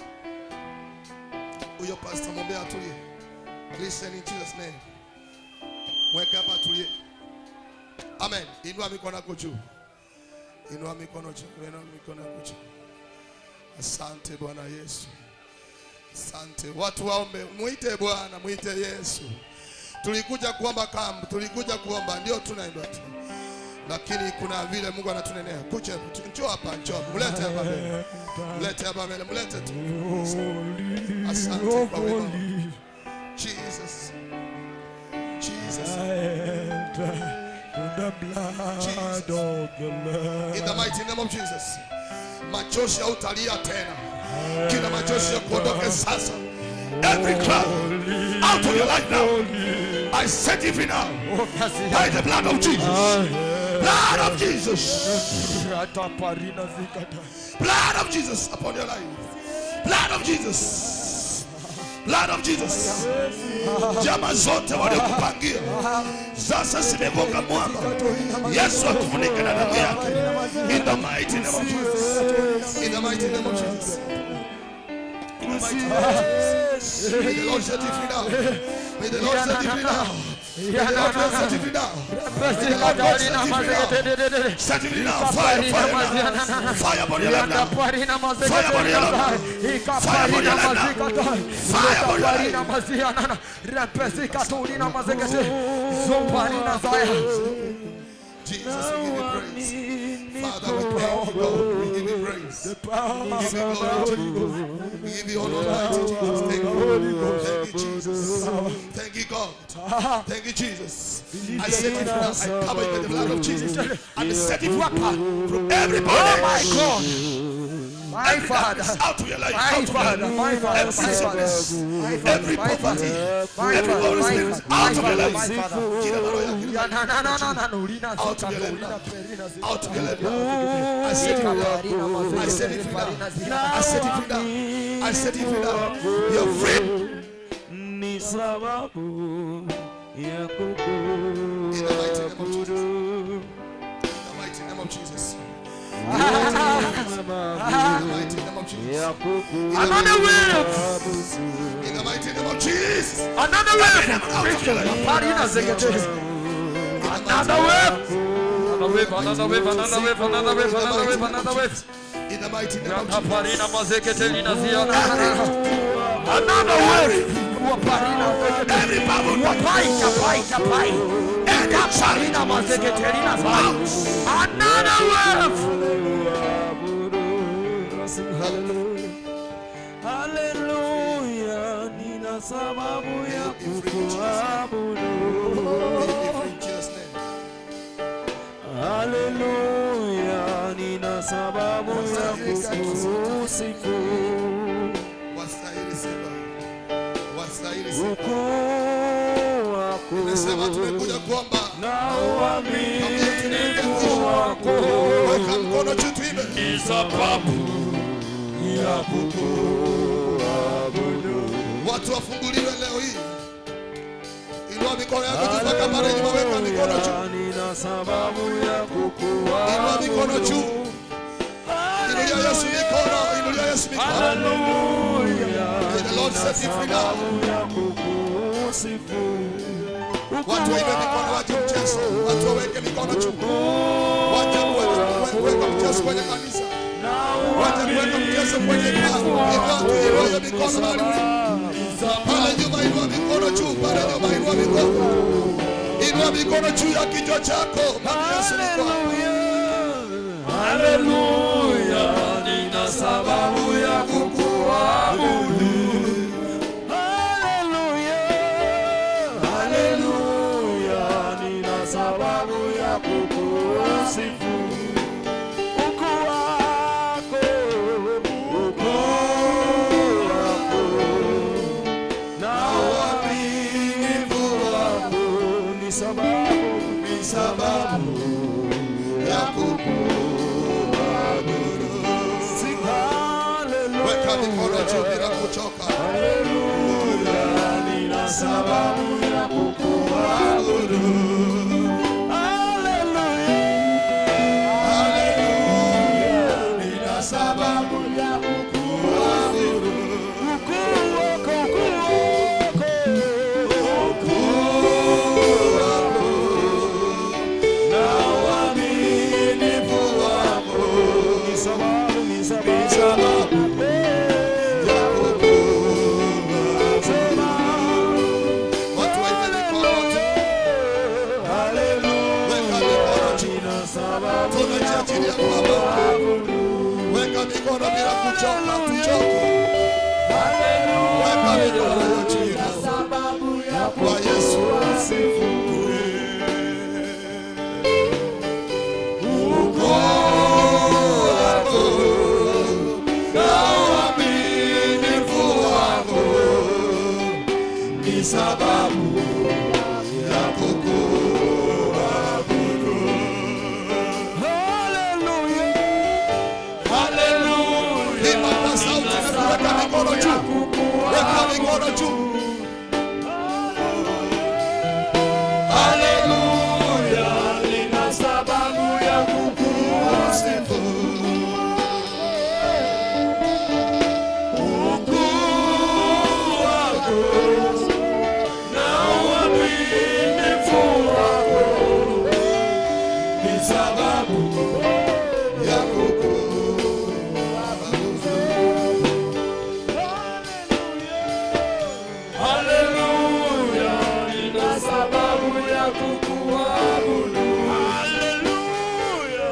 Huyo pastor mwambie atulie. Listen in Jesus name. Mweke hapa atulie. Amen. Inua mikono yako juu. Inua mikono juu. Inua mikono yako juu. Asante Bwana Yesu. Asante. Watu waombe, mwite Bwana, mwite Yesu. Tulikuja kuomba kambi, tulikuja kuomba, ndio tunaimba tu, lakini kuna vile Mungu anatunenea. Kuja, njoo hapa, njoo, mlete hapa mbele, mlete hapa mbele, mlete tu. Asante kwa wema wako. Jesus, Jesus, The blood of the Lamb. in the mighty name of Jesus. Machozi hautalia tena, kila machozi ya kuondoke sasa. Every cloud out of your life now. I set you free now by the blood of Jesus. Blood of Jesus. Blood of Jesus upon your life. Blood of Jesus. Blood of Jesus. Jama zote waliokupangia sasa zimegonga mwamba. Yesu akufunike na damu yake. In the mighty name of Jesus. In the mighty name of Jesus. In the mighty name of Jesus. May the Lord set you free now. May the Lord set you free now. May the Lord set you free now. May the Lord God set you free now. Set you free now. Fire, fire now. Fire upon your life now. Fire upon your life now. Fire upon your life now. Fire upon your life. Jesus, we give you praise. Father, we thank you, God. We give you praise. We give you glory, Jesus. We give you honor, mighty Jesus. Thank you. Thank you, Jesus. Thank you, God. Thank you, Jesus. I set you free now. I cover you with the blood of Jesus. And set you free from every Oh bondage. my God. My Every Father. darkness out of your life. My out of your Father, life. my Father, Every my Father, sickness, my Father, every my poverty, Father, my every Father, evil my spirit Father, out of my your life. Father, my Father. Out of your life now. Out of your life now. I set you free now. I set you free now. I set you free now. I set you free now. You're free. Ni sababu ya In the mighty name of Jesus. In the mighty name of Jesus. In the mighty name of Jesus. Another wave. In the mighty name of Jesus. Another wave. Another wave. Another wave, another wave, another wave, another wave, another wave, another wave. In the mighty name of Jesus. Another wave. Every bubble. Another wave. Haleluya, nina sababu ya kukuabudu. Haleluya, nina sababu ya kukusifu. Wastahili sifa. Wastahili sifa. Ukuu wako Nimesema tumekuja kuomba. na uaminifu wako Weka mkono juu tuimbe. ni sababu ya kukuabudu. Watu wafunguliwe leo hii. Inua mikono yako juu mpaka pale nyuma, weka mikono juu. Nina sababu ya kukuabudu. Inua mikono juu. Inulia Yesu mikono, inulia Yesu mikono. May the Lord set you free now. Watu wainue mikono, wache mchezo. Watu waweke mikono juu. Wache kuweka mchezo kwenye kanisa. Wache kuweka mchezo kwenye ibada. Inua tu, inua hiyo mikono mahali ulipo. Pale nyuma inua mikono juu, pale nyuma inua mikono. Inua mikono juu ya kichwa chako. Mwambie Yesu niko hapa. Haleluya, nina sababu ya kukuabudu. Haleluya, haleluya, nina sababu ya kukusifu. Ukuu wako, ukuu wako, na uaminifu wako ni sababu, ni sababu ya kukuabudu. Weka mikono juu bila kuchoka. Haleluya, nina sababu ya kukuabudu. Haleluya, nina sababu ya kukuabudu. Ukuu wako, ukuu wako, ukuu wako na uaminifu wako ni sababu, ni ni sababu sababu ya kukuabudu. Watu wainue mikono juu. Weka mikono juu. Tunajiachilia kuabudu. Weka mikono bila kuchoka, tuchoke. Weka mikono juu. Kwa Yesu. Ukuu wako na uaminifu wako ni sababu ya kukuabudu. Haleluya, Imba kwa sauti na kuweka mikono juu. Weka mikono juu. haleluya, nina sababu ya kukusifu. Ukuu wako na uaminifu wako ni sababu ya kukuabudu. Haleluya, nina sababu ya kukuabudu. Haleluya,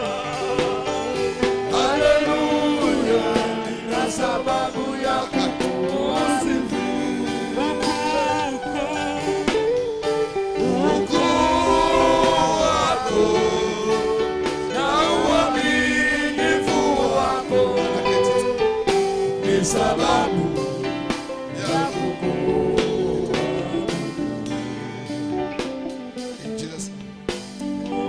haleluya, nina sababu ya kukusifu. Ukuu wako Na uaminifu wako ni sababu ya kukuabudu. In Jesus' name.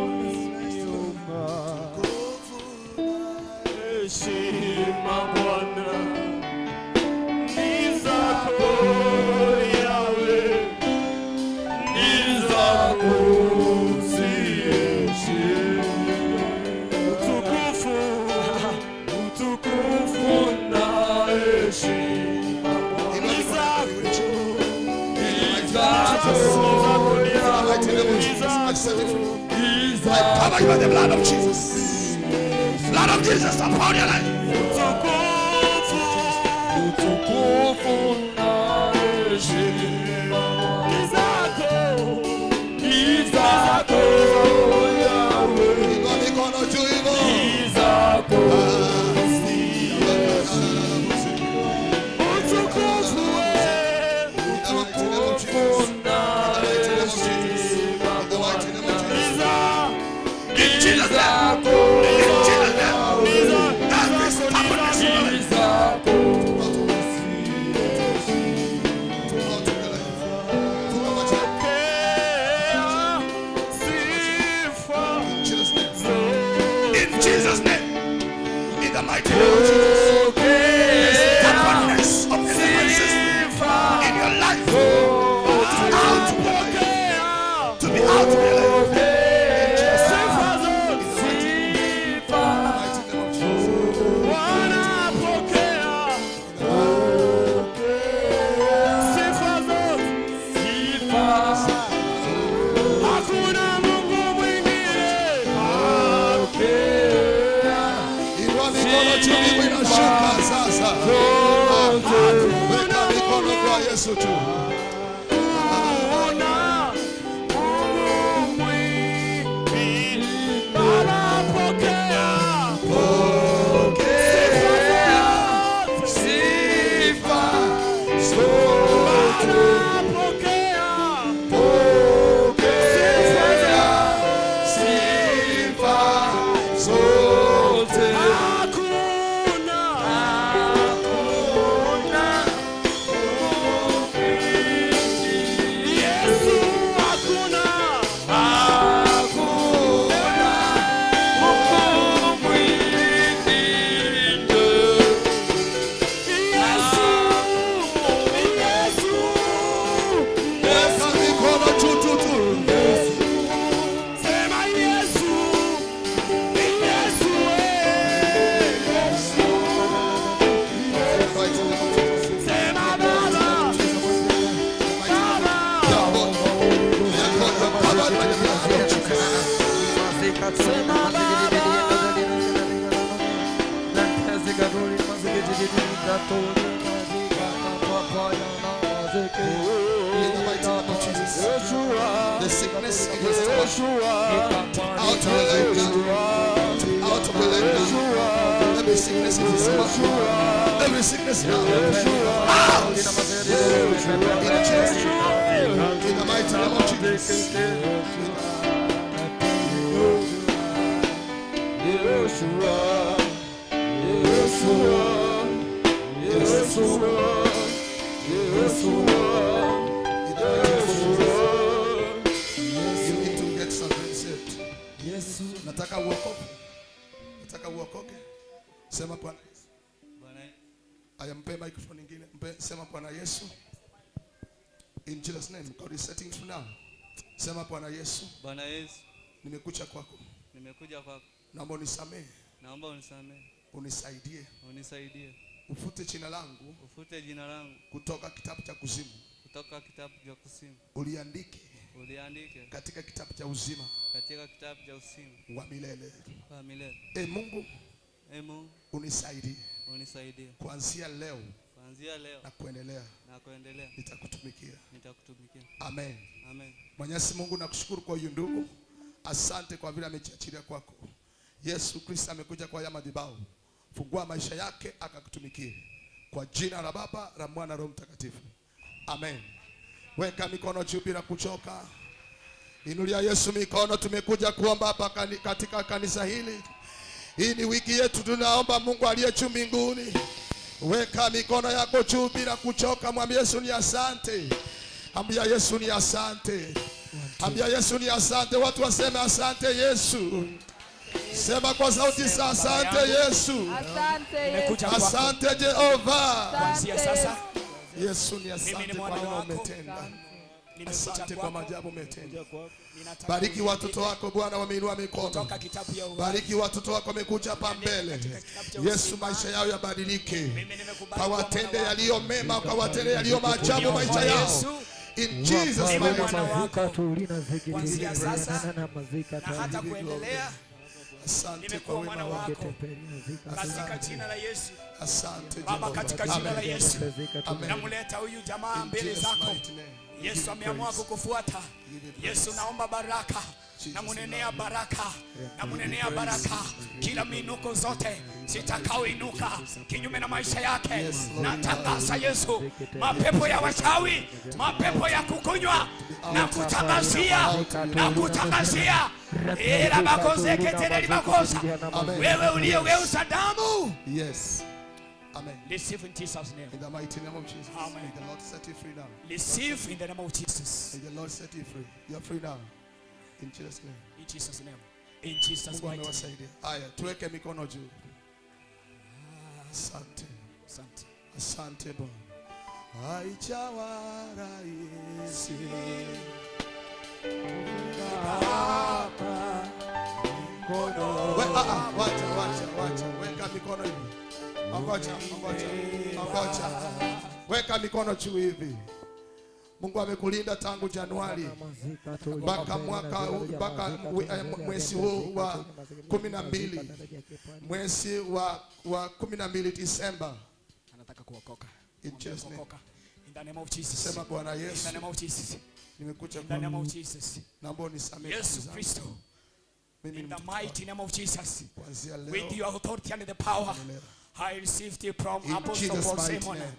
Heshima Bwana ni zako Yawe, ni zako ziheshimu. Utukufu, utukufu na heshima Bwana ni zako, ni zako In the mighty name of Jesus, I set you free. I cover you by the blood of Jesus. Blood of Jesus upon your life. Utukufu, utukufu na heshima ni zako, ni zako Yawe, Inua mikono juu hivyo. ni zako. Utukufu we, In the mighty name of Jesus. In na the mighty name of Jesus. In the mighty name of ni Jesus. za- In Jesus' name. In Jesus' name. Every stubbornness in your ni life. zako. Out of your life. Funga macho yako. Pokea sifa In Jesus' name. zote. In Jesus' name. In the mighty name of Jesus. The stubbornness of the system in your life. To be out of your life. To be out of your life. In Jesus' name. In the mighty name of Jesus. Inua mikono juu, mbingu inashuka sasa. Weka mikono kwa Inua Yesu tu. Sifa zote. Pokea sifa zote. Hakuna, hakuna Yesu, hakuna, hakuna Mungu mwingine. Yesu, Yesu, Weka mikono juu juu tu. Sema Yesu, Yesu, Yesu. Sema Baba, In the mighty name of Jesus. The sickness in your stomach. Out of your life now. Out of your life now. Every sickness in his stomach. Every sickness now. Out. In Jesus' name. In the mighty name of Jesus. Yeshua, Yeshua, Yeshua, Yeshua, You need to get something saved. Nataka uokoke. Nataka uokoke. Sema Bwana Yesu. Aya, mpe microphone nyingine. Mpe, sema Bwana Yesu. In Jesus name, God is setting you now. Sema Bwana Yesu, Bwana Yesu, nimekuja kwako. nimekuja kwako, Naomba unisamehe, naomba unisamehe, unisaidie, unisaidie, ufute jina langu ufute jina langu kutoka kitabu cha kuzimu, kutoka kitabu cha kuzimu, uliandike uliandike katika kitabu cha uzima katika kitabu cha uzima wa milele. wa milele. E Mungu, E Mungu, unisaidie unisaidie kuanzia leo kuanzia leo na kuendelea, na kuendelea, nitakutumikia. nitakutumikia. Amen. Amen. Mwenyezi Mungu nakushukuru kwa huyu ndugu, asante kwa vile amejiachilia kwako. Yesu Kristo amekuja kwa haya madhabahu, fungua maisha yake akakutumikie, kwa jina la Baba la Mwana Roho Mtakatifu, amen. Weka mikono juu bila kuchoka, inulia Yesu mikono. Tumekuja kuomba hapa katika kanisa hili. Hii ni wiki yetu, tunaomba Mungu aliye juu mbinguni. Weka mikono yako juu bila kuchoka, mwambie Yesu ni asante. Ambia Yesu ni asante. Ambia Yesu ni asante. Watu waseme asante Yesu. Sema kwa sauti sa asante Yesu. Asante Yesu. Nimekuja kwako. Asante Jehova. Kuanzia sasa Yesu ni Mimi asante ni kwa mwana mema wako. umetenda. Nimekuja Asante kwa kwako. maajabu umetenda. Ninataka Bariki watoto wako Bwana, wameinua mikono. Kutoka kitabu ya uhai. Bariki watoto wako wamekuja hapa mbele. Yesu, maisha yao yabadilike, kawatende yaliyo mema, kawatende yaliyo maajabu maisha yao. In Jesus Mimi mighty mwana name. wako. Kuanzia sasa na hata kuendelea, Asante kwa nimekuwa wema mwana wako. wako katika jina la Yesu. Asante Baba, Jehova. katika jina la Amen. Yesu Amen. namleta huyu jamaa In mbele Jesus' zako. mighty name. Yesu Give ameamua praise. kukufuata. Yesu, naomba baraka, namunenea baraka, namunenea baraka kila minuko zote zitakaoinuka kinyume na maisha yake. Natangaza Yesu, mapepo ya wachawi, mapepo ya kukunywa, na kutangazia, na kutangazia ila makozeketelelimakosa wewe uliyegeuza damu. Yes. Amen. Receive in Jesus' name. In the mighty name of Jesus. Amen. May the Lord set you free now. Receive in the name of Jesus. May the Lord set you free. You are free now. In Jesus' name. In Jesus' name. In Jesus' Mungu mighty name. amewasaidia. Haya, tuweke mikono juu. Asante. Asante. Asante Bwana. Haijawa rahisi. We, ah, ah, wacha, wacha, wacha. Weka mikono hivi. Ongoja, ongoja, ongoja. Weka mikono juu hivi. Mungu amekulinda tangu Januari mpaka mwaka mpaka mwezi huu wa 12 mwezi wa 12 Disemba. Anataka kuokoka. In Jesus' name. Kuokoka. In the name of Jesus. Sema Bwana In Yesu. the name of Jesus. Nimekuja In the name of kwako. Jesus. Naomba unisamehe Yesu dhambi zangu. Kristo. Mimi In ni the mtoto mighty name of Jesus. Kuanzia leo With your authority and the power, I received it from In Apostle Jesus' Paul mighty Simon. name.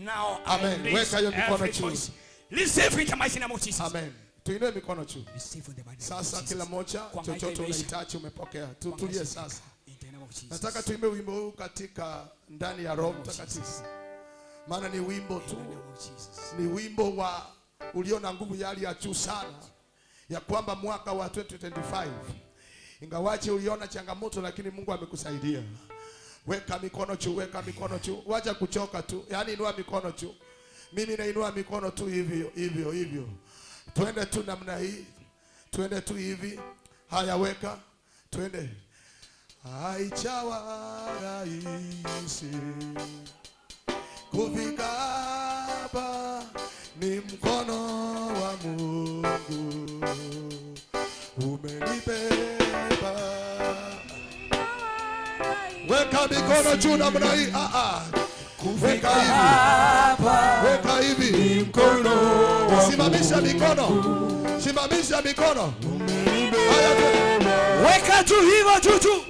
Now I Amen. release Weka hiyo mikono every juu. voice. Receive in the mighty name of Jesus. Amen. Tuinue mikono juu. Receive in the mighty name of Sasa Jesus. kila moja Kuhangaika chochote imeisha. unahitaji umepokea. Tutulie sasa. In the name of Jesus. Nataka tuimbe wimbo huu katika ndani ya Roho Mtakatifu, maana ni wimbo tu, ni wimbo wa ulio na nguvu ya hali ya juu sana, ya kwamba mwaka wa 2025 ingawaje uliona changamoto, lakini Mungu amekusaidia. Weka mikono juu, weka mikono juu, wacha kuchoka tu, yaani inua mikono juu. Mimi nainua mikono tu hivyo hivyo hivyo, twende tu namna hii, twende tu hivi. Haya, weka, twende. Haijawa rahisi kufika hapa, ni mkono wa Mungu umenibeba. Weka mikono juu namna hii. Ah, ah. Weka hivi, weka hivi, simamisha mikono, simamisha mikono. Haya, twende. Weka juu hivyo juu juu.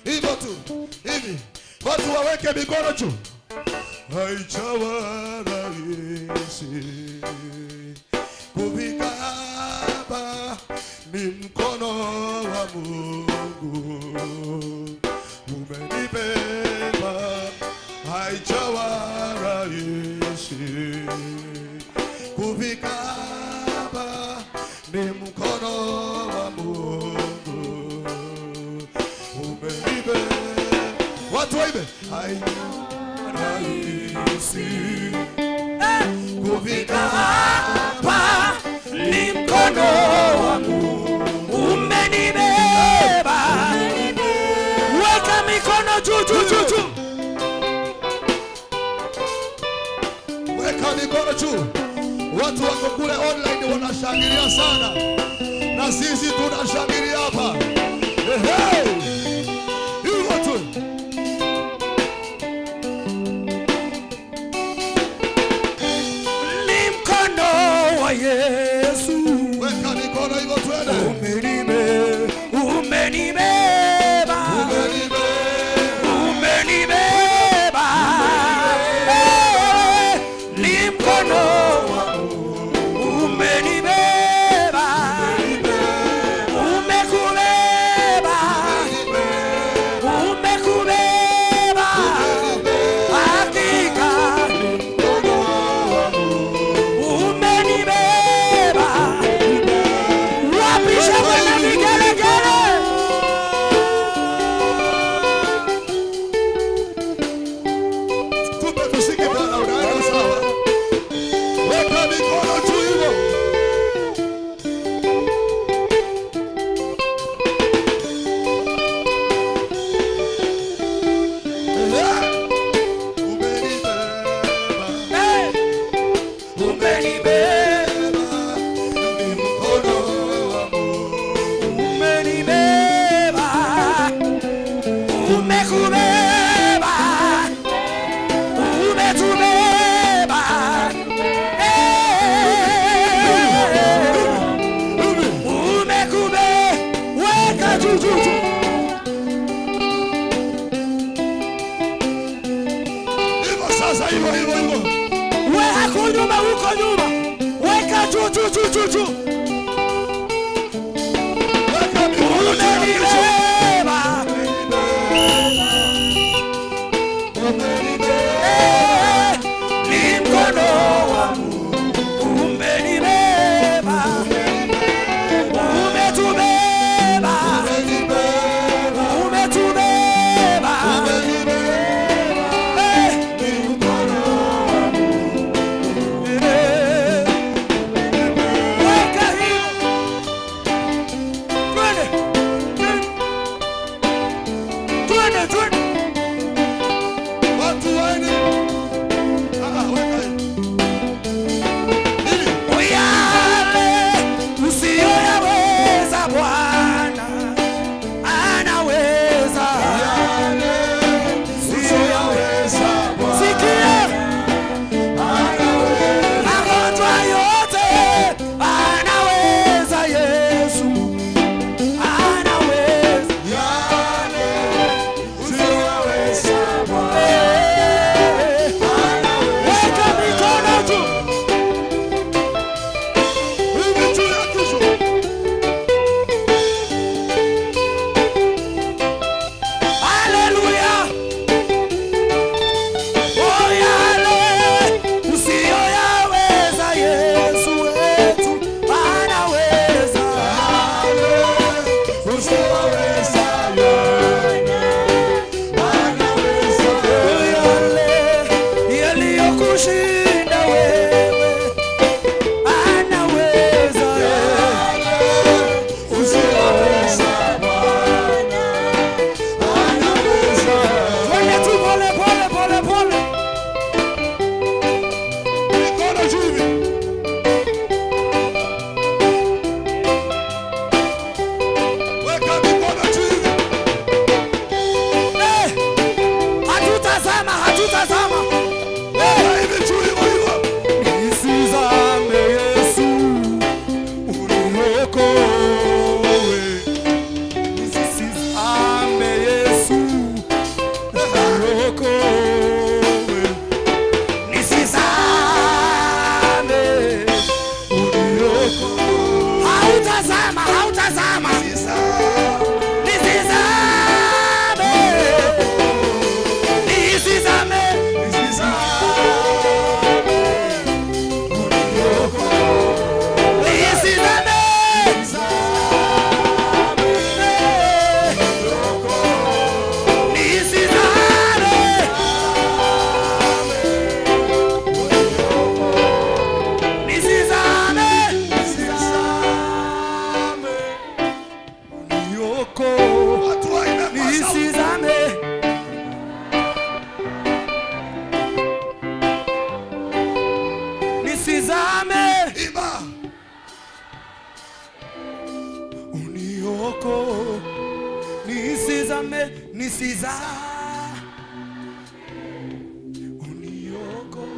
Hivyo tu hivi, watu waweke mikono juu. Haijawa rahisi kufika hapa, ni mkono wa Mungu umenibeba. Haijawa rahisi kufika hapa, ni mkono wa Mungu umenibeba. Watu waibe rahisi kufika hapa ni mkono wa Mungu umenibeba. Weka mikono juu juu juu juu. Weka mikono juu. Watu wako kule online wanashangilia sana, na sisi tunashangilia hapa. Ehe, hivyo tu. Ni mkono wa Yesu. Weka mikono hivyo twende. Umenibeba. Umenibeba. Eh, Ni mkono wa Mungu. Umenibeba. Umekubeba. Umekubeba. Hakika umenibeba. Wapi shangwe na vigelegele? Tupe tusike Bwana, unaenda sawa. Weka mikono juu hivyo. Umenibeba. Umekubeba. Umetubeba. Eh. Umekube. Weka juu juu juu. Hivyo sasa, hivyo hivyo hivyo. We hako nyuma, huko nyuma. Weka juu juu juu juu juu. Umenibeba. Eh, ni mkono wa Mungu umenibeba. Umetubeba. Umetubeba. Eh, weka hiyo. Twende. Twende, twende. Watu Hautazama. Hivi juu hivyo hivyo. Nisizame Yesu, uniokoe. Nisizame Yesu, uniokoe. Nisizame, uniokoe. Hautazama, hautazama. Nisizame. Nisizame. Nisizame. Nisizame. Nisizame. Uniokoe. Nisizame. Nisizame. Imba. Uniokoe. Nisizame, nisiza. Uniokoe.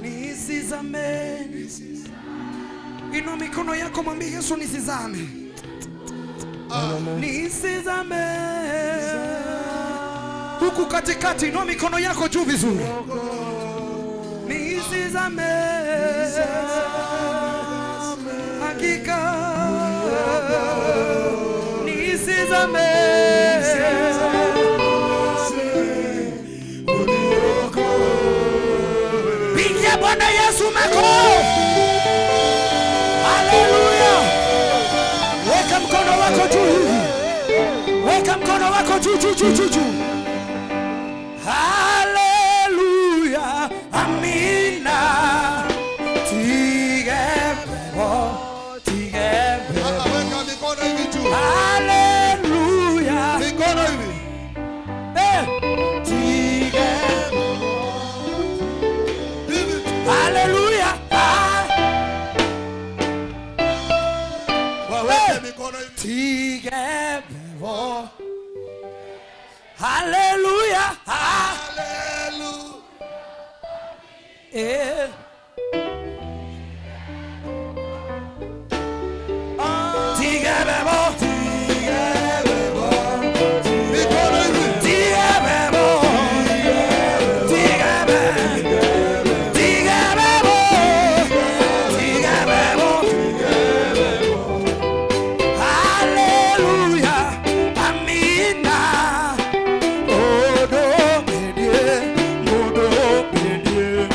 Nisizame, nisiza. Inua mikono yako mwambie Yesu nisizame. Nisizame. Huku katikati inua mikono yako juu vizuri. Nisizame. Hakika. Nisizame. Pigia Bwana Yesu makofi. Haleluya. Weka mkono wako juu hivi. Weka mkono wako juu juu juu juu juu. Haleluya. Amina. Tige pepo, tige pepo. Weka mikono hivi juu. Haleluya. Mikono hivi. Eh, tige Hivi tu. Haleluya. Ah. Waweke mikono hivi. Tige pepo. Haleluya. Ah. Hallelujah. Eh. Tige bebo, Mikono hivi. tige bebo, tige be- tige bebo, tige bebo. Haleluya, amina. Odo medie, modo medie.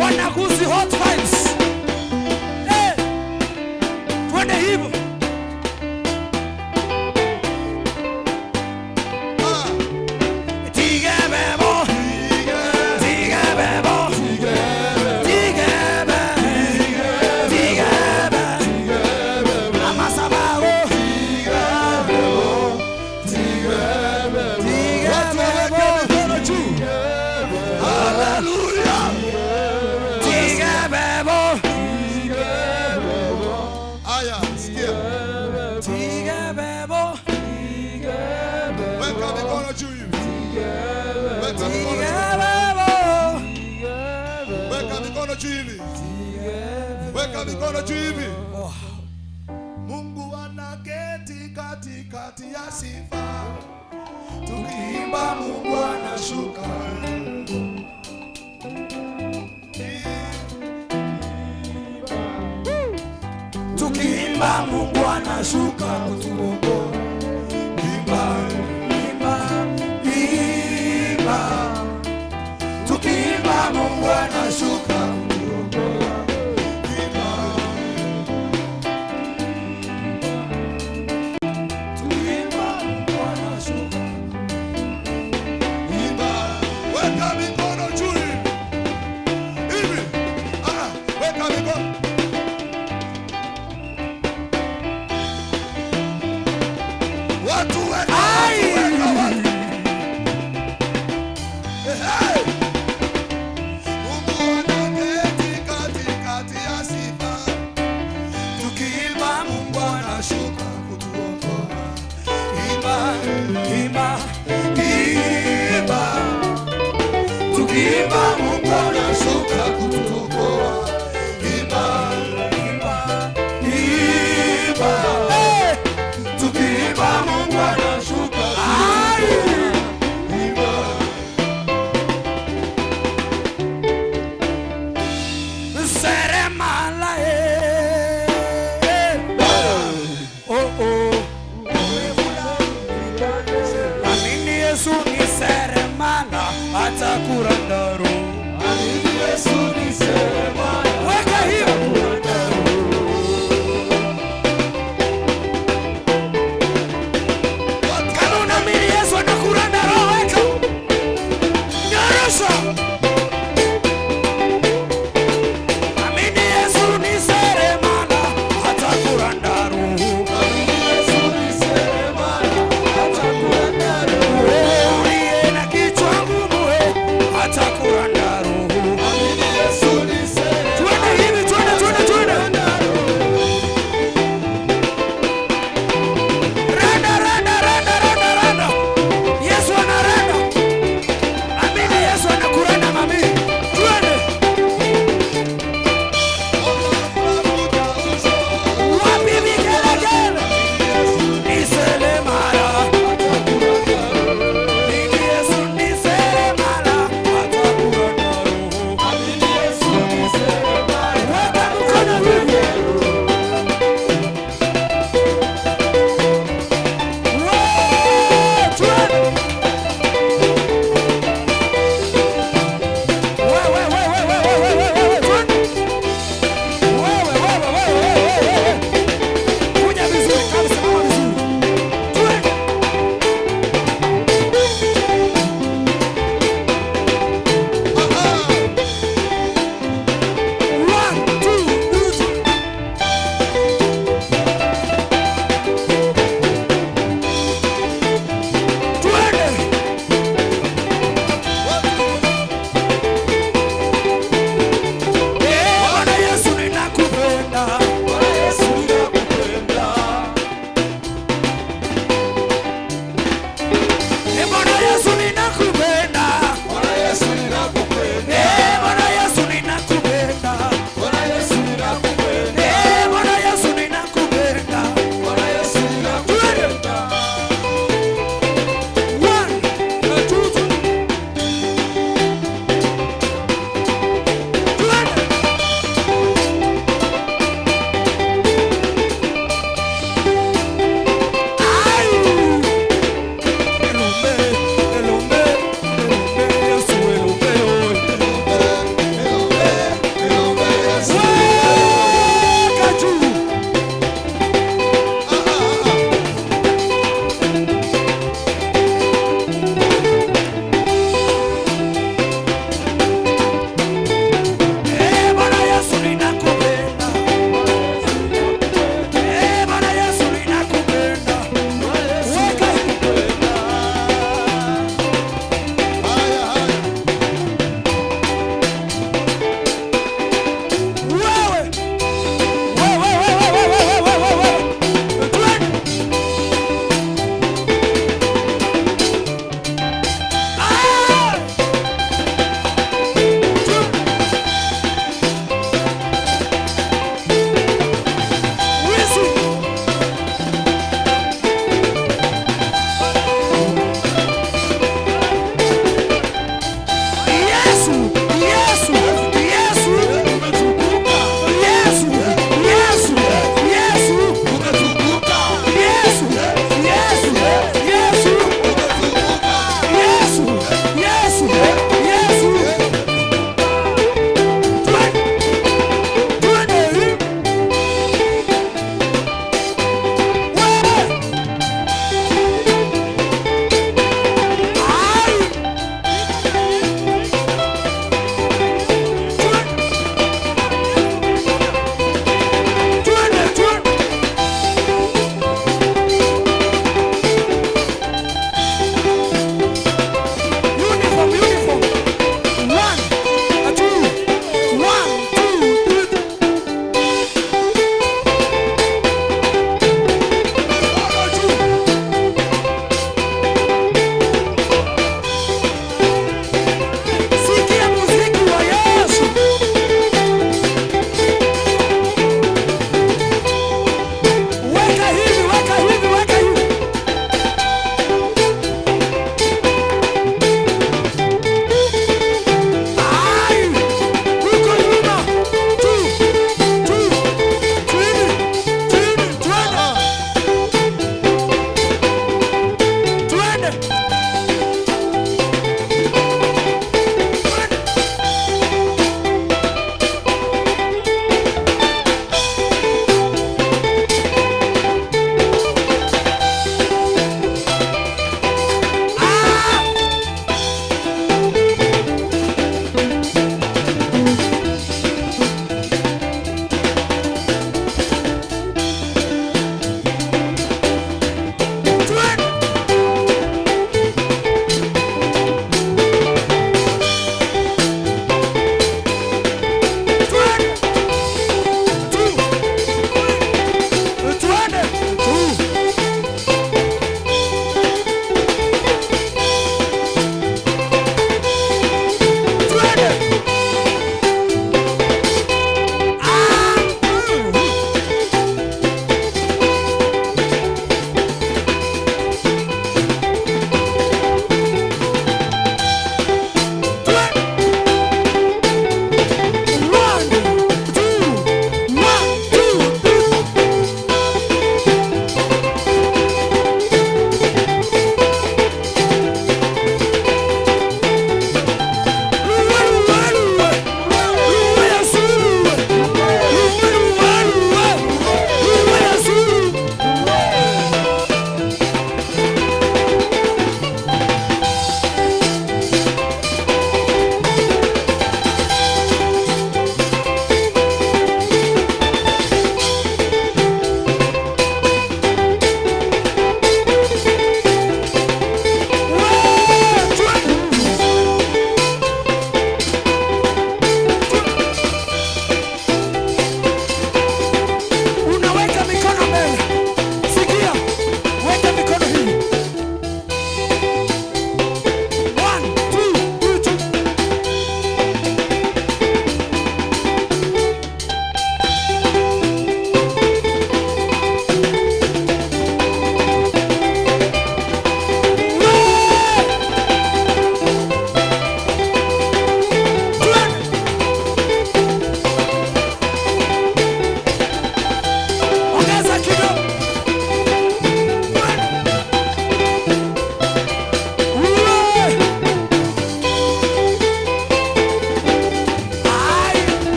Wanaguzi hot vibes. Eh, twende hivyo. Tige bebo, tige bebo, tige be, tige be, amasabago, tige Watu waweke mikono juu. Haleluya. tige bebo, Aya, sikia. tige bebo, Weka mikono juu hivi. Weka mikono tige juu. bebo. Weka mikono juu hivi. Weka mikono juu hivi. Mungu anaketi katikati ya sifa. Tukiimba Mungu anashuka. Tukiimba Mungu anashuka kutuokoa. Imba, imba, imba. Tukiimba Mungu anashuka kutuokoa. Imba. Tukiimba Mungu anashuka. Imba. Weka mikono juu hivi. Hivi. Ah, weka mikono. Watu weka, watu weka, watu. Hey! Mungu anaketi katikati ya sifa. Tukiimba Mungu anashuka kutuokoa. Imba, imba, imba. Tukiimba Mungu anashuka kutuokoa. Imba, imba, imba. Hey! Tukiimba Mungu anashuka kutuokoa. Imba. Seremala, eh, eh. Oh, oh. Amini Yesu ni seremala, atakurandaro.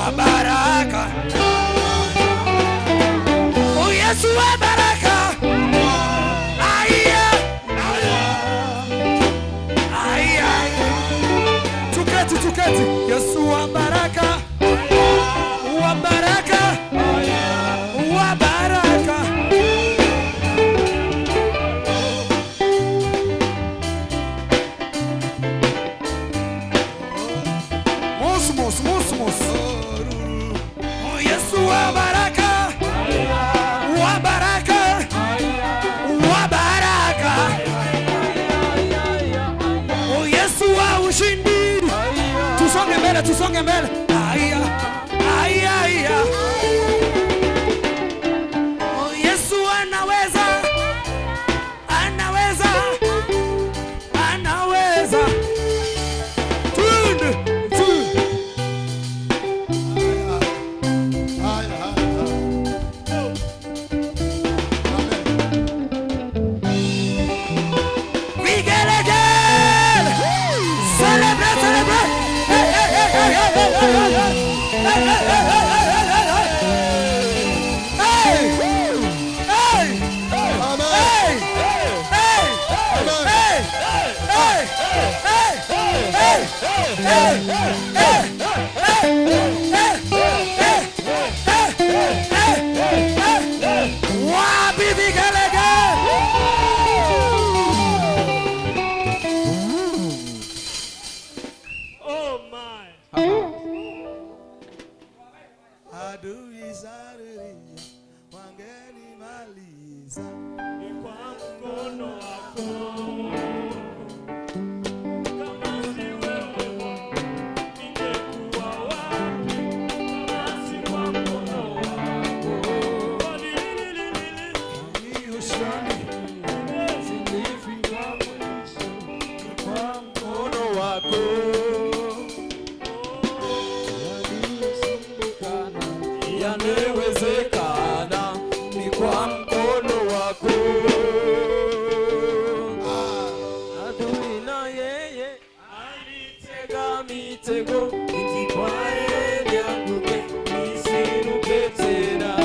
wa baraka. Oh, Yesu wa baraka. Aya. Aya. Tuketi, tuketi. Yesu wa baraka. Wa baraka. Wa baraka. Mus, mus, mus, mus. Oh, Yesu wa baraka. Wa baraka. Wa baraka. Oh, Yesu wa ushindi. Tusonge mbele, tusonge mbele. Aya, aya, aya. Oh, Yesu anaweza. Anaweza. Anaweza. Twende, twende. Vigelegele! Celebrate, celebrate! Hey, hey, hey, hey, hey, hey, hey, hey, hey, hey, hey, hey, hey, hey, hey, hey! Hey! Hey! Hey! Hey! Hey! Hey! Hey! Hey! Hey! Hey! Hey! Hey! Hey! Hey! Wapi vigelegele? Oh my. Adui zareria wangenimaliza Ni kwa mkono wako. Kama si wewe Bwana, ningekuwa wapi? Kama si kwa mkono wako. Kwa mkono wako yanawezekana, ni kwa mkono wako. Adui na yeye alitega mitego, nijikwae nianguke, nisiruke tena.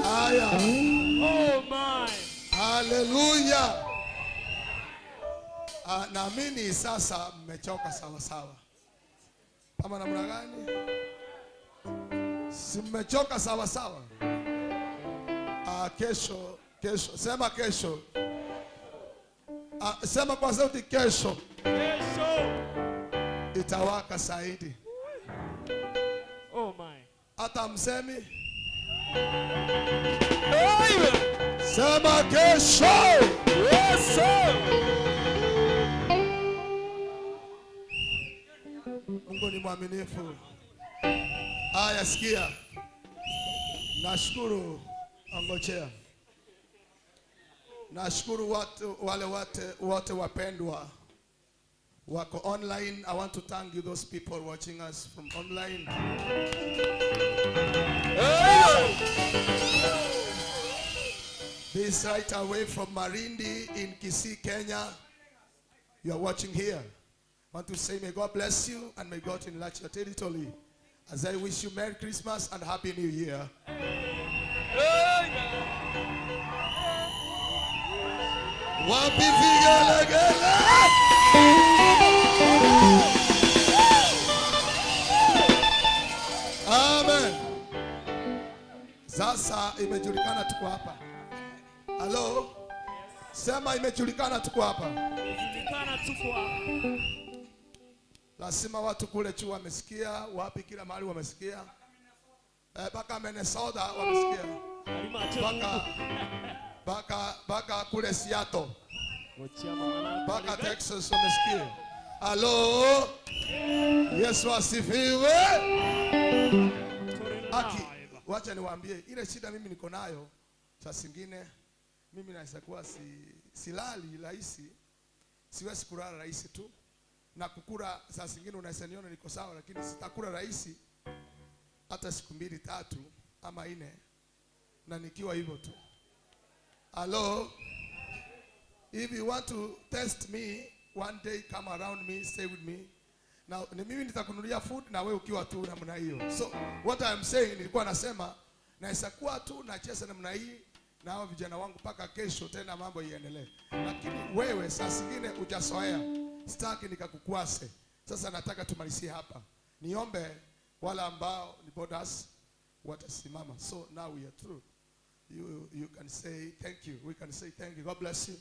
Haya. Oh my. Haleluya. Ah, naamini sasa mmechoka sawa sawa. Ama namna gani? Si mmechoka sawa sawa? Ah, kesho, kesho, sema kesho. Ah, sema kwa sauti kesho. Kesho. Itawaka zaidi. Oh my. Hata msemi Sema kesho. Yesu. Mungu ni mwaminifu. Aya, sikia. Nashukuru angojea. Nashukuru watu wale wote wote wapendwa wako online. I want to thank you those people watching us from online. This right away from Marindi in Kisii, Kenya. You are watching here. I want to say may God bless you and may God enlarge your territory. As I wish you Merry Christmas and Happy New Year. Wapi vigelegele? Amen. Sasa imejulikana tuko hapa. Halo? Sema imejulikana tuko hapa. Imejulikana tuko hapa. Lazima watu kule chuo wamesikia, wapi kila mahali wamesikia. Mpaka Minnesota wamesikia. Mpaka mpaka mpaka kule Seattle. Mpaka Texas wamesikia. Halo? Yesu asifiwe. Aki, wacha niwaambie ile shida mimi niko nayo saa zingine mimi naweza kuwa si, silali rahisi, siwezi kulala rahisi tu na kukula. Saa zingine unaweza niona niko sawa, lakini sitakula rahisi hata siku mbili tatu ama nne, na nikiwa hivyo tu. Hello, if you want to test me one day, come around me, stay with me. Na ni mimi nitakununulia food na wewe ukiwa tu namna hiyo. So what I'm saying, nilikuwa nasema naweza kuwa tu nacheza namna hii na hao vijana wangu mpaka kesho tena mambo iendelee, lakini wewe saa zingine hujazoea, sitaki nikakukwase. Sasa nataka tumalizie hapa, niombe wale ambao ni borders watasimama. So now we are through. You can say thank you. We can say thank you. God bless you.